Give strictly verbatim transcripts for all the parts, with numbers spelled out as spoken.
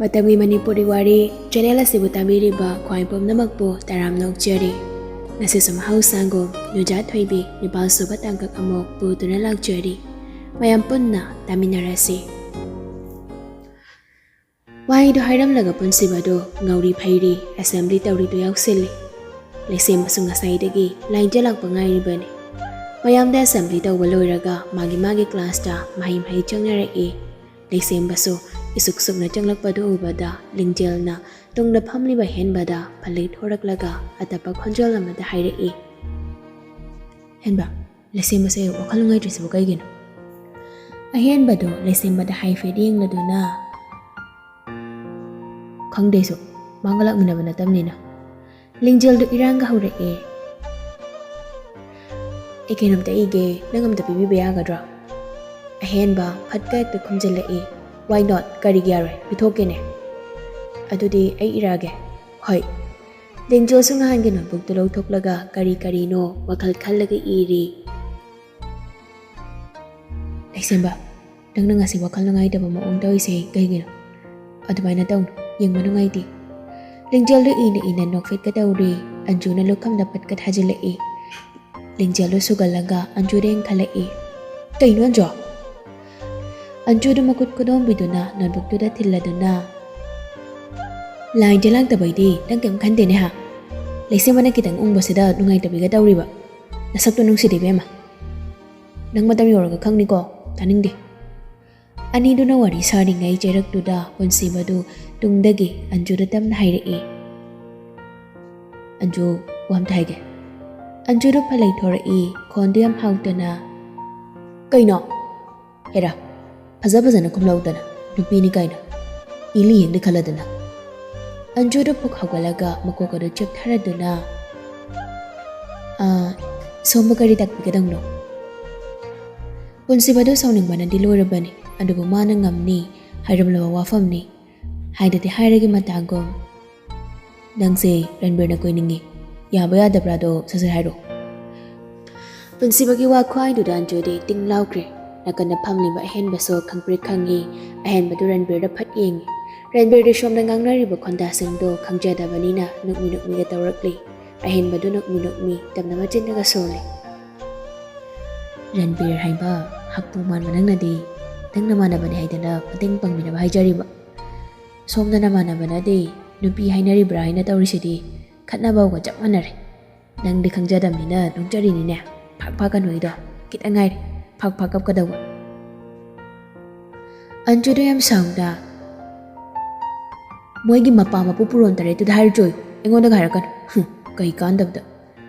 ꯃꯇꯝꯒꯤ ꯃꯅꯤꯄꯨꯔꯤ ꯋꯥꯔꯤ ꯆꯦꯅꯦꯜ ꯑꯁꯤꯕꯨ ꯇꯥꯕꯤꯔꯤꯕ ꯈ꯭ꯋꯥꯏ ꯄꯨꯝꯅꯃꯛꯄꯨ ꯇꯔꯥꯝꯅ ꯑꯣꯛꯆꯔꯤ꯫ ꯉꯁꯤꯁꯨ ꯃꯍꯧꯁꯥꯒꯨꯝ ꯅꯨꯖꯥ ꯊꯣꯏꯕꯤ ꯅꯤꯄꯥꯜ ꯁꯨꯕ ꯇꯥꯡꯀꯛ ꯑꯃꯨꯛ ꯄꯨꯗꯨꯅ ꯂꯥꯛꯆꯔꯤ꯫ ꯃꯌꯥꯝ ꯄꯨꯟꯅ ꯇꯥꯃꯤꯟꯅꯔꯁꯤ꯫ ꯋꯥꯍꯩꯗꯨ ꯍꯥꯏꯔꯝꯂꯒ ꯄꯨꯟꯁꯤꯕꯗꯨ ꯉꯥꯎꯔꯤ ꯐꯩꯔꯤ ꯑꯦꯁꯦꯝꯕ꯭ꯂꯤ ꯇꯧꯔꯤꯗꯨ ꯌꯥꯎꯁꯤꯜꯂꯤ꯫ ꯂꯩꯁꯦꯝꯕꯁꯨ ꯉꯁꯥꯏꯗꯒꯤ ꯂꯥꯏꯟꯗ ꯂꯥꯛꯄ ꯉꯥꯏꯔꯤꯕꯅꯤ꯫ ꯃꯌꯥꯝꯗ ꯑꯦꯁꯦꯝꯕ꯭ꯂꯤ ꯇꯧꯕ ꯂꯣꯏꯔꯒ ꯃꯥꯒꯤ ꯃꯥꯒꯤ ꯀ꯭ꯂꯥꯁꯇ ꯃꯍꯩ ꯃꯍꯩ ꯆꯪꯅꯔꯛꯏ꯫ ꯂꯩꯁꯦꯝꯕꯁꯨ ꯏꯁꯨꯛ ꯁꯨꯛꯅ ꯆꯪꯂꯛꯄꯗꯨ ꯎꯕꯗ ꯂꯤꯡꯖꯦꯜꯅ ꯇꯨꯡꯗ ꯐꯝꯂꯤꯕ ꯍꯦꯟꯕꯗ ꯐꯂꯩ ꯊꯣꯔꯛꯂꯒ ꯑꯇꯞꯄ ꯈꯣꯟꯖꯦꯜ ꯑꯃꯗ ꯍꯥꯏꯔꯛꯏ꯫ ꯍꯦꯟꯕ, ꯂꯩꯁꯦꯝꯕꯁꯦ ꯋꯥꯈꯜ ꯅꯨꯡꯉꯥꯏꯇ꯭ꯔꯤꯁꯤꯕꯨ ꯀꯩꯒꯤꯅꯣ? ꯑꯍꯦꯟꯕꯗꯨ ꯂꯩꯁꯦꯝꯕꯗ ꯍꯥꯏꯐꯦꯠ ꯌꯦꯡꯂꯗꯨꯅ, ꯈꯪꯗꯦ ꯑꯩꯁꯨ, ꯃꯥꯒ ꯂꯥꯛꯃꯤꯟꯅꯕ ꯅꯠꯇꯕꯅꯤꯅ꯫ ꯂꯤꯡꯖꯦꯜꯗꯨ ꯏꯔꯥꯡꯒ ꯍꯧꯔꯛꯑꯦ꯫ ꯑꯩ ꯀꯩꯅꯣꯝꯇ ꯏꯒꯦ, ꯅꯪ ꯑꯝꯇ ꯄꯤꯕꯤꯕ ꯌꯥꯒꯗ꯭ꯔꯣ? ꯑꯍꯦꯟꯕ ꯐꯠꯀ ꯍꯦꯛꯇ ꯈꯨꯝꯖꯤꯜꯂꯛꯏ꯫ Why not? ꯀꯔꯤꯒꯤ ꯌꯥꯔꯣꯏ? ꯄꯤꯊꯣꯛꯀꯦꯅꯦ꯫ ꯑꯗꯨꯗꯤ ꯑꯩ ꯏꯔꯛꯑꯒꯦ꯫ ꯍꯣꯏ꯫ ꯂꯤꯡꯖꯦꯜꯁꯨ ꯅꯍꯥꯟꯒꯤ ꯅꯣꯠꯕꯨꯛꯇꯨ ꯂꯧꯊꯣꯛꯂꯒ ꯀꯔꯤ ꯀꯔꯤꯅꯣ ꯋꯥꯈꯜ ꯈꯜꯂꯒ ꯏꯔꯤ꯫ ꯂꯩꯁꯦꯝꯕ, ꯅꯪꯅ ꯉꯁꯤ ꯋꯥꯈꯜ ꯅꯨꯡꯉꯥꯏꯇꯕ ꯃꯑꯣꯡ ꯇꯧꯔꯤꯁꯦ ꯀꯩꯒꯤꯅꯣ? ꯑꯗꯨꯃꯥꯏꯅ ꯇꯧꯅꯨ, ꯌꯦꯡꯕ ꯅꯨꯡꯉꯥꯏꯇꯦ꯫ ꯂꯤꯡꯖꯦꯜꯗꯨ ꯏꯅ ꯏꯅ ꯅꯣꯛꯐꯦꯠꯀ ꯇꯧꯔꯤ꯫ ꯑꯟꯖꯨꯅ ꯂꯨꯈꯝꯗ ꯐꯠꯀ ꯊꯥꯖꯤꯜꯂꯛꯏ꯫ ꯂꯤꯡꯖꯦꯜꯗꯨ ꯁꯨꯒꯜꯂꯒ ꯑꯟꯖꯨꯗ ꯌꯦꯡꯈꯠꯂꯛꯏ꯫ ꯀꯩꯅꯣ ꯑꯟꯖꯨ? ꯑꯟꯖꯨꯗꯨ ꯃꯈꯨꯠ ꯈꯨꯗꯣꯝꯕꯤꯗꯨꯅ ꯅꯣꯠꯕꯨꯛꯇꯨꯗ ꯊꯤꯜꯂꯗꯨꯅ, ꯂꯥꯏꯟꯗ ꯂꯥꯛꯇꯕꯩꯗꯤ ꯅꯪ ꯀꯩꯝ ꯈꯟꯗꯦꯅꯦ ꯍꯥ? ꯂꯩꯁꯦꯝꯕꯅ ꯈꯤꯇꯪ ꯎꯪꯕꯁꯤꯗ ꯅꯨꯡꯉꯥꯏꯇꯕꯤꯒ ꯇꯧꯔꯤꯕ꯫ ꯅꯁꯛꯇꯣ ꯅꯨꯡꯁꯤꯗꯦ ꯏꯕꯦꯝꯃ꯫ ꯅꯪ ꯃꯇꯝ ꯌꯧꯔꯒ ꯈꯪꯅꯤꯀꯣ꯫ ꯇꯥꯅꯤꯡꯗꯦ꯫ ꯑꯅꯤꯗꯨꯅ ꯋꯥꯔꯤ ꯁꯥꯔꯤꯉꯩ ꯆꯩꯔꯛꯇꯨꯗ ꯄꯨꯟꯁꯤꯕꯗꯨ ꯇꯨꯡꯗꯒꯤ ꯑꯟꯖꯨꯗ ꯇꯞꯅ ꯍꯥꯏꯔꯛꯏ꯫ ꯑꯟꯖꯨ, ꯋꯥ ꯑꯝꯇ ꯍꯥꯏꯒꯦ꯫ ꯑꯟꯖꯨꯗꯨ ꯐꯂꯩ ꯊꯣꯔꯛꯏ, ꯈꯣꯟꯗꯨ ꯌꯥꯝ ꯍꯥꯎꯇꯅ꯫ ꯀꯩꯅꯣ? ꯍꯦꯔꯥ, ꯐꯖ ꯐꯖꯅ ꯈꯨꯝꯂꯧꯗꯅ, ꯅꯨꯄꯤꯅꯤ ꯀꯥꯏꯅ꯫ ꯏꯂꯤ ꯌꯦꯡꯗ ꯈꯜꯂꯗꯅ꯫ ꯑꯟꯖꯨꯗꯨ ꯐꯨꯛ ꯍꯧꯒꯠꯂꯒ ꯃꯀꯣꯛ ꯑꯗꯨ ꯆꯦꯞꯊꯔꯗꯨꯅ, "ꯑꯥ, ꯁꯣꯝꯕꯨ ꯀꯔꯤ ꯇꯥꯛꯄꯤꯒꯗꯧꯅꯣ?" ꯄꯨꯟꯁꯤꯕꯗꯨ ꯁꯥꯎꯅꯤꯡꯕꯅꯗꯤ ꯂꯣꯏꯔꯕꯅꯤ, ꯑꯗꯨꯕꯨ ꯃꯥꯅ ꯉꯝꯅꯤ ꯍꯥꯏꯔꯝꯂꯕ ꯋꯥꯐꯝꯅꯤ꯫ ꯍꯥꯏꯗꯗꯤ ꯍꯥꯏꯔꯒꯦ ꯃꯇꯥꯒꯨꯝ꯫ "ꯅꯪꯁꯦ ꯔꯟꯕꯤꯔꯅ ꯀꯣꯏꯅꯤꯡꯉꯤ꯫ ꯌꯥꯕ ꯌꯥꯗꯕ꯭ꯔꯥꯗꯣ ꯁꯠ ꯁꯠ ꯍꯥꯏꯔꯣ꯫" ꯄꯨꯟꯁꯤꯕꯒꯤ ꯋꯥ ꯈꯨꯍꯥꯏꯗꯨꯗ ꯑꯟꯖꯨꯗꯤ ꯇꯤꯡ ꯂꯥꯎꯈ꯭ꯔꯦ꯫ ꯅꯥꯀꯟꯗ ꯐꯝꯂꯤꯕ ꯑꯍꯦꯟꯕꯁꯨ ꯈꯪꯄ꯭ꯔꯦꯛ ꯈꯪꯉꯤ꯫ ꯑꯍꯦꯟꯕꯗꯨ ꯔꯟꯕꯤꯔꯗ ꯐꯠ ꯌꯦꯡꯉꯤ꯫ ꯔꯟꯕꯤꯔꯗꯤ ꯁꯣꯝꯗ ꯉꯥꯡꯅꯔꯤꯕ ꯈꯣꯟꯗꯥꯁꯤꯡꯗꯣ ꯈꯪꯖꯗꯕꯅꯤꯅ ꯅꯣꯛꯃꯤ ꯅꯣꯛꯃꯤꯒ ꯇꯧꯔꯛꯂꯤ꯫ ꯑꯍꯦꯟꯕꯗꯨ ꯅꯣꯛꯃꯤ ꯅꯣꯛꯃꯤ ꯇꯝꯅ ꯃꯆꯤꯟꯅꯒ ꯁꯣꯜꯂꯤ꯫ "ꯔꯟꯕꯤꯔ ꯍꯥꯏꯕ ꯍꯛꯄꯨ ꯃꯥꯟꯕ ꯅꯪꯅꯗꯤ ꯅꯪ ꯅꯃꯥꯟꯅꯕꯅꯤ ꯍꯥꯏꯗꯅ ꯃꯇꯦꯡ ꯄꯥꯡꯕꯤꯅꯕ ꯍꯥꯏꯖꯔꯤꯕ꯫ ꯁꯣꯝꯗ ꯅꯃꯥꯟꯅꯕꯅꯗꯤ ꯅꯨꯄꯤ ꯍꯥꯏꯅꯔꯤꯕ꯭ꯔꯥ ꯍꯥꯏꯅ ꯇꯧꯔꯤꯁꯤꯗꯤ ꯈꯠꯅꯕꯒ ꯆꯞ ꯃꯥꯟꯅꯔꯦ꯫ ꯅꯪꯗꯤ ꯈꯪꯖꯗꯕꯅꯤꯅ ꯅꯣꯛꯆꯔꯤꯅꯤꯅꯦ꯫ ꯐꯥꯛ ꯐꯥꯛꯀꯅꯨ ꯑꯩꯗꯣ꯫ ꯈꯤꯇꯪ ꯉꯥꯏꯔꯦ ꯐꯥꯛ ꯐꯥꯛ ꯀꯞꯀꯗꯧꯕ꯫" ꯑꯟꯖꯨꯗ ꯌꯥꯝ ꯁꯥꯎꯅ, "ꯃꯣꯏꯒꯤ ꯃꯄꯥ ꯃꯄꯨ ꯄꯨꯔꯣꯟ ꯇꯔꯦꯠꯇꯨꯗ ꯍꯥꯏꯔꯨꯆꯣꯌꯨ꯫ ꯑꯩꯉꯣꯟꯗꯒ ꯍꯥꯏꯔꯛꯀꯅꯨ꯫ ꯍꯨꯝ, ꯀꯩ ꯀꯥꯟꯗꯕꯗ꯫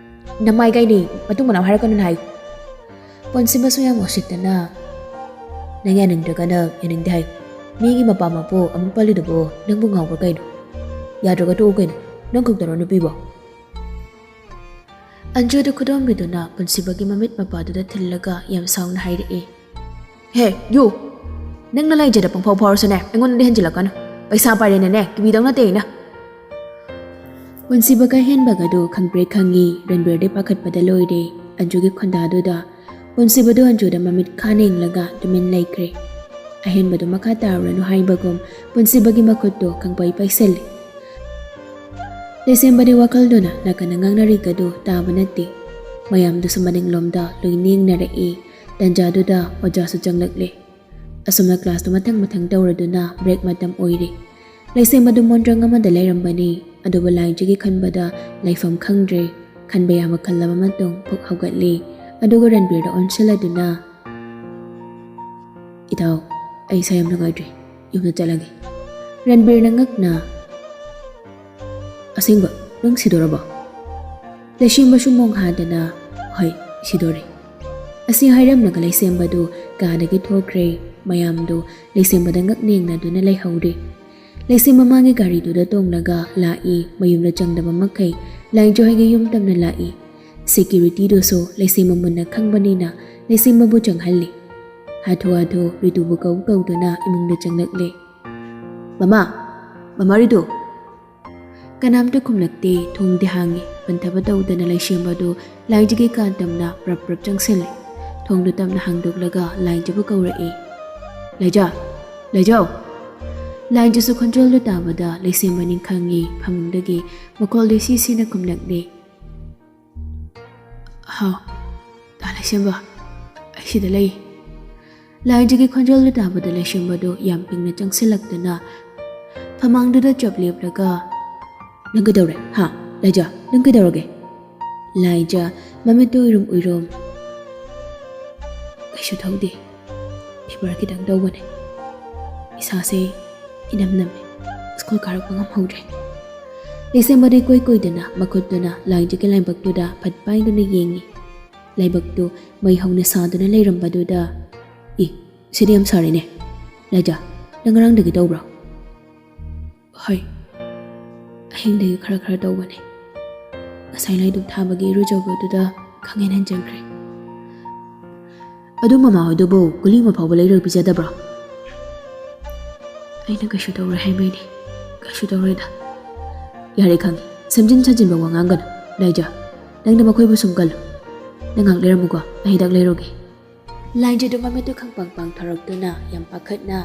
ꯅꯃꯥꯏ ꯀꯥꯏꯅꯤ, ꯃꯇꯨꯡ ꯃꯅꯥꯎ ꯍꯥꯏꯔꯛꯀꯅꯨꯅ ꯍꯥꯏꯌꯨ꯫" ꯄꯨꯟꯁꯤꯕꯁꯨ ꯌꯥꯝ ꯎꯁꯤꯠꯇꯅ, "ꯅꯪ ꯌꯥꯅꯤꯡꯗ꯭ꯔꯒꯅ ꯌꯥꯅꯤꯡꯗꯦ ꯍꯥꯏꯌꯨ꯫ ꯃꯤꯒꯤ ꯃꯄꯥ ꯃꯄꯨ ꯑꯃꯨꯛ ꯄꯜꯂꯤꯗꯨꯕꯨ ꯅꯪꯕꯨ ꯉꯥꯎꯕ꯭ꯔꯥ ꯀꯩꯅꯣ? ꯌꯥꯗ꯭ꯔꯒ ꯇꯣꯛꯎ ꯀꯩꯅꯣ꯫ ꯅꯪ ꯈꯛꯇꯔꯣ ꯅꯨꯄꯤꯕꯣ?" ꯑꯟꯖꯨꯗ ꯈꯨꯗꯣꯝꯕꯤꯗꯨꯅ ꯄꯨꯟꯁꯤꯕꯒꯤ ꯃꯃꯤꯠ ꯃꯄꯥꯗꯨꯗ ꯊꯤꯜꯂꯒ ꯌꯥꯝ ꯁꯥꯎꯅ ꯍꯥꯏꯔꯛꯏ, "ꯍꯦ, ꯌꯨ! ꯅꯪꯅ ꯂꯥꯏꯖꯗ ꯄꯪꯐꯥꯎ ꯐꯥꯎꯔꯁꯨꯅꯦ, ꯑꯩꯉꯣꯟꯗꯗꯤ ꯍꯦꯟꯖꯤꯜꯂꯛꯀꯅꯨ꯫ ꯄꯩꯁꯥ ꯄꯥꯏꯔꯦꯅꯅꯦ, ꯀꯤꯕꯤꯗꯧ ꯅꯠꯇꯦ ꯑꯩꯅ꯫" ꯄꯨꯟꯁꯤꯕꯒ ꯍꯦꯟꯕꯒꯗꯨ ꯈꯪꯄ꯭ꯔꯦꯛ ꯈꯪꯉꯤ꯫ ꯔꯟꯕꯤꯔꯗꯤ ꯄꯥꯈꯠꯄꯗ ꯂꯣꯏꯔꯦ꯫ ꯑꯟꯖꯨꯒꯤ ꯈꯣꯟꯗꯥꯗꯨꯗ ꯄꯨꯟꯁꯤꯕꯗꯨ ꯑꯟꯖꯨꯗ ꯃꯃꯤꯠ ꯈꯥꯅ ꯌꯦꯡꯂꯒ ꯇꯨꯃꯤꯟ ꯂꯩꯈ꯭ꯔꯦ꯫ ꯑꯍꯦꯟꯕꯗꯨ ꯃꯈꯥ ꯇꯥꯔꯨꯔꯅꯨ ꯍꯥꯏꯕꯒꯨꯝ ꯄꯨꯟꯁꯤꯕꯒꯤ ꯃꯈꯨꯠꯇꯨ ꯈꯪꯄꯩ ꯄꯩꯁꯜꯂꯤ꯫ ꯂꯩꯁꯦꯝꯕꯗꯤ ꯋꯥꯈꯜꯗꯨꯅ ꯅꯥꯀꯟꯗ ꯉꯥꯡꯅꯔꯤꯒꯗꯨ ꯇꯥꯕ ꯅꯠꯇꯦ꯫ ꯃꯌꯥꯝꯗꯨꯁꯨ ꯃꯅꯤꯡꯂꯣꯝꯗ ꯂꯣꯏ ꯌꯦꯡꯅꯔꯛꯏ꯫ ꯇꯟꯖꯥꯗꯨꯗ ꯑꯣꯖꯥꯁꯨ ꯆꯪꯂꯛꯂꯦ꯫ ꯑꯁꯨꯝꯅ ꯀ꯭ꯂꯥꯁꯇꯨ ꯃꯊꯪ ꯃꯊꯪ ꯇꯧꯔꯗꯨꯅ ꯕ꯭ꯔꯦꯛ ꯃꯇꯝ ꯑꯣꯏꯔꯦ꯫ ꯂꯩꯁꯦꯝꯕꯗꯨ ꯃꯣꯟꯗ꯭ꯔꯪ ꯑꯃꯗ ꯂꯩꯔꯝꯕꯅꯤ꯫ ꯑꯗꯨꯕꯨ ꯂꯥꯏꯖꯒꯤ ꯈꯟꯕꯗ ꯂꯩꯐꯝ ꯈꯪꯗ꯭ꯔꯦ꯫ ꯈꯟꯕ ꯌꯥꯕ ꯈꯜꯂꯕ ꯃꯇꯨꯡ ꯐꯨꯛ ꯍꯧꯒꯠꯂꯤ꯫ ꯑꯗꯨꯒ ꯔꯟꯕꯤꯔꯗ ꯑꯣꯟꯁꯤꯜꯂꯗꯨꯅ, "ꯏꯇꯥꯎ, ꯑꯩ ꯏꯁꯥ ꯌꯥꯝ ꯅꯨꯡꯉꯥꯏꯇ꯭ꯔꯦ꯫ ꯌꯨꯝꯗ ꯆꯠꯂꯒꯦ꯫" ꯔꯟꯕꯤꯔꯅ ꯉꯛꯅ, "ꯑꯁꯦꯡꯕ? ꯅꯪ ꯁꯤꯗꯣꯔꯕꯣ?" ꯂꯩꯁꯦꯝꯕꯁꯨ ꯃꯣꯡ ꯍꯥꯗꯅ, "ꯍꯣꯏ, ꯁꯤꯗꯣꯔꯦ꯫" ꯑꯁꯤ ꯍꯥꯏꯔꯝꯂꯒ ꯂꯩꯁꯦꯝꯕꯗꯨ ꯀꯥꯗꯒꯤ ꯊꯣꯛꯈ꯭ꯔꯦ꯫ ꯃꯌꯥꯝꯗꯨ ꯂꯩꯁꯦꯝꯕꯗ ꯉꯛꯅ ꯌꯦꯡꯅꯗꯨꯅ ꯂꯩꯍꯧꯔꯦ꯫ ꯂꯩꯁꯦꯝꯕ ꯃꯥꯒꯤ ꯒꯥꯔꯤꯗꯨꯗ ꯇꯣꯡꯂꯒ ꯂꯥꯛꯏ꯫ ꯃꯌꯨꯝꯗ ꯆꯪꯗꯕ ꯃꯈꯩ ꯂꯥꯏꯖꯣꯏꯒꯤ ꯌꯨꯝ ꯇꯝꯅ ꯂꯥꯛꯏ꯫ ꯁꯦꯀ꯭ꯌꯨꯔꯤꯇꯤꯗꯨꯁꯨ ꯂꯩꯁꯦꯝꯕ ꯃꯨꯟꯅ ꯈꯪꯕꯅꯤꯅ ꯂꯩꯁꯦꯝꯕꯕꯨ ꯆꯪꯍꯜꯂꯤ꯫ ꯍꯥꯊꯨ ꯍꯥꯊꯨ ꯔꯤꯇꯨꯕꯨ ꯀꯧ ꯀꯧꯗꯨꯅ ꯏꯃꯨꯡꯗ ꯆꯪꯂꯛꯂꯦ꯫ "ꯃꯃꯥ! ꯃꯃꯥ ꯔꯤꯇꯨ!" ꯀꯅꯥꯝꯇ ꯈꯨꯝꯂꯛꯇꯦ꯫ ꯊꯣꯡꯗꯤ ꯍꯥꯡꯉꯤ꯫ ꯄꯟꯊꯕ ꯇꯧꯗꯅ ꯂꯩꯁꯦꯝꯕꯗꯨ ꯂꯥꯏꯖꯒꯤ ꯀꯥ ꯇꯝꯅ ꯄ꯭ꯔꯞ ꯄ꯭ꯔꯞ ꯆꯪꯁꯤꯜꯂꯤ꯫ ꯊꯣꯡꯗꯨ ꯇꯞꯅ ꯍꯥꯡꯗꯣꯛꯂꯒ ꯂꯥꯏꯖꯕꯨ ꯀꯧꯔꯛꯏ꯫ "ꯂꯥꯏꯖ! ꯂꯥꯏꯖꯧ!" ꯂꯥꯏꯖꯁꯨ ꯈꯣꯟꯖꯦꯜꯗꯨ ꯇꯥꯕꯗ ꯂꯩꯁꯦꯝꯕ ꯅꯤꯡꯈꯪꯉꯤ꯫ ꯐꯃꯨꯡꯗꯒꯤ ꯃꯈꯣꯜꯗꯨ ꯁꯤ ꯁꯤꯅ ꯈꯨꯝꯂꯛꯂꯦ꯫ ꯍꯥꯎ, ꯗꯥ ꯂꯩꯁꯦꯝꯕ, ꯑꯩ ꯁꯤꯗ ꯂꯩ꯫ ꯂꯥꯏꯖꯒꯤ ꯈꯣꯟꯖꯦꯜꯗꯨ ꯇꯥꯕꯗ ꯂꯩꯁꯦꯝꯕꯗꯨ ꯌꯥꯝ ꯄꯤꯛꯅ ꯆꯪꯁꯤꯜꯂꯛꯇꯨꯅ ꯐꯃꯥꯡꯗꯨꯗ ꯆꯞ ꯂꯦꯞꯂꯒ, "ꯅꯪ ꯀꯩꯗꯧꯔꯦ? ꯍꯥ? ꯂꯥꯏꯖ, ꯅꯪ ꯀꯩꯗꯧꯔꯒꯦ?" ꯂꯥꯏꯖ, ꯃꯃꯤꯠꯇꯨ ꯎꯏꯔꯨꯝ ꯎꯏꯔꯨꯝ, "ꯀꯩꯁꯨ ꯇꯧꯗꯦ꯫ ꯐꯤꯚꯔ ꯈꯤꯇꯪ ꯇꯧꯕꯅꯦ꯫ ꯏꯁꯥꯁꯦ ꯏꯅꯝ ꯅꯝꯃꯦ꯫ ꯁ꯭ꯀꯨꯜ ꯀꯥꯔꯛꯄ ꯉꯝꯍꯧꯗ꯭ꯔꯦ꯫" ꯂꯩꯁꯦꯝꯕꯗꯤ ꯀꯣꯏ ꯀꯣꯏꯗꯅ ꯃꯈꯨꯠꯇꯨꯅ ꯂꯥꯏꯖꯒꯤ ꯂꯥꯏꯕꯛꯇꯨꯗ ꯐꯠ ꯄꯥꯏꯗꯨꯅ ꯌꯦꯡꯉꯤ꯫ ꯂꯥꯏꯕꯛꯇꯨ ꯃꯩ ꯍꯧꯅ ꯁꯥꯗꯨꯅ ꯂꯩꯔꯝꯕꯗꯨꯗ, "ꯏ, ꯁꯤꯗꯤ ꯌꯥꯝ ꯁꯥꯔꯦꯅꯦ꯫ ꯂꯥꯏꯖ, ꯅꯪ ꯉꯔꯥꯡꯗꯒꯤ ꯇꯧꯕ꯭ꯔꯣ?" "ꯍꯣꯏ, ꯑꯍꯤꯡꯗꯒꯤ ꯈꯔ ꯈꯔ ꯇꯧꯕꯅꯦ꯫ ꯉꯁꯥꯏ ꯂꯥꯏꯙꯨꯛ ꯊꯥꯕꯒꯤ ꯏꯔꯨꯖꯕꯗꯨꯗ ꯈꯪꯍꯦꯟ ꯍꯦꯟꯖꯤꯟꯈ꯭ꯔꯦ꯫" "ꯑꯗꯨ ꯃꯃꯥ ꯍꯣꯏꯗꯨꯕꯨ ꯒꯨꯂꯤ ꯑꯃ ꯐꯥꯎꯕ ꯂꯩꯔꯒ ꯄꯤꯖꯗꯕ꯭ꯔꯣ?" "ꯑꯩꯅ ꯀꯩꯁꯨ ꯇꯧꯔꯣꯏ ꯍꯥꯏꯕꯩꯅꯦ꯫ ꯀꯩꯁꯨ ꯇꯧꯔꯣꯏꯗ꯫" "ꯌꯥꯔꯦ, ꯈꯪꯉꯦ꯫ ꯁꯦꯝꯖꯤꯟ ꯁꯥꯖꯤꯟꯕ ꯋꯥ ꯉꯥꯡꯒꯅꯨ꯫ ꯂꯥꯏꯖ, ꯅꯪꯅ ꯃꯈꯣꯏꯕꯨ ꯁꯨꯝ ꯀꯜꯂꯨ꯫ ꯅꯪ ꯉꯥꯏꯍꯥꯛ ꯂꯩꯔꯝꯃꯨꯀꯣ, ꯑꯩ ꯍꯤꯗꯥꯛ ꯂꯩꯔꯨꯒꯦ꯫" ꯂꯥꯏꯖꯗꯨ ꯃꯃꯤꯠꯇꯨ ꯈꯪꯄꯥꯡ ꯄꯥꯡꯊꯣꯔꯛꯇꯨꯅ ꯌꯥꯝ ꯄꯥꯈꯠꯅ,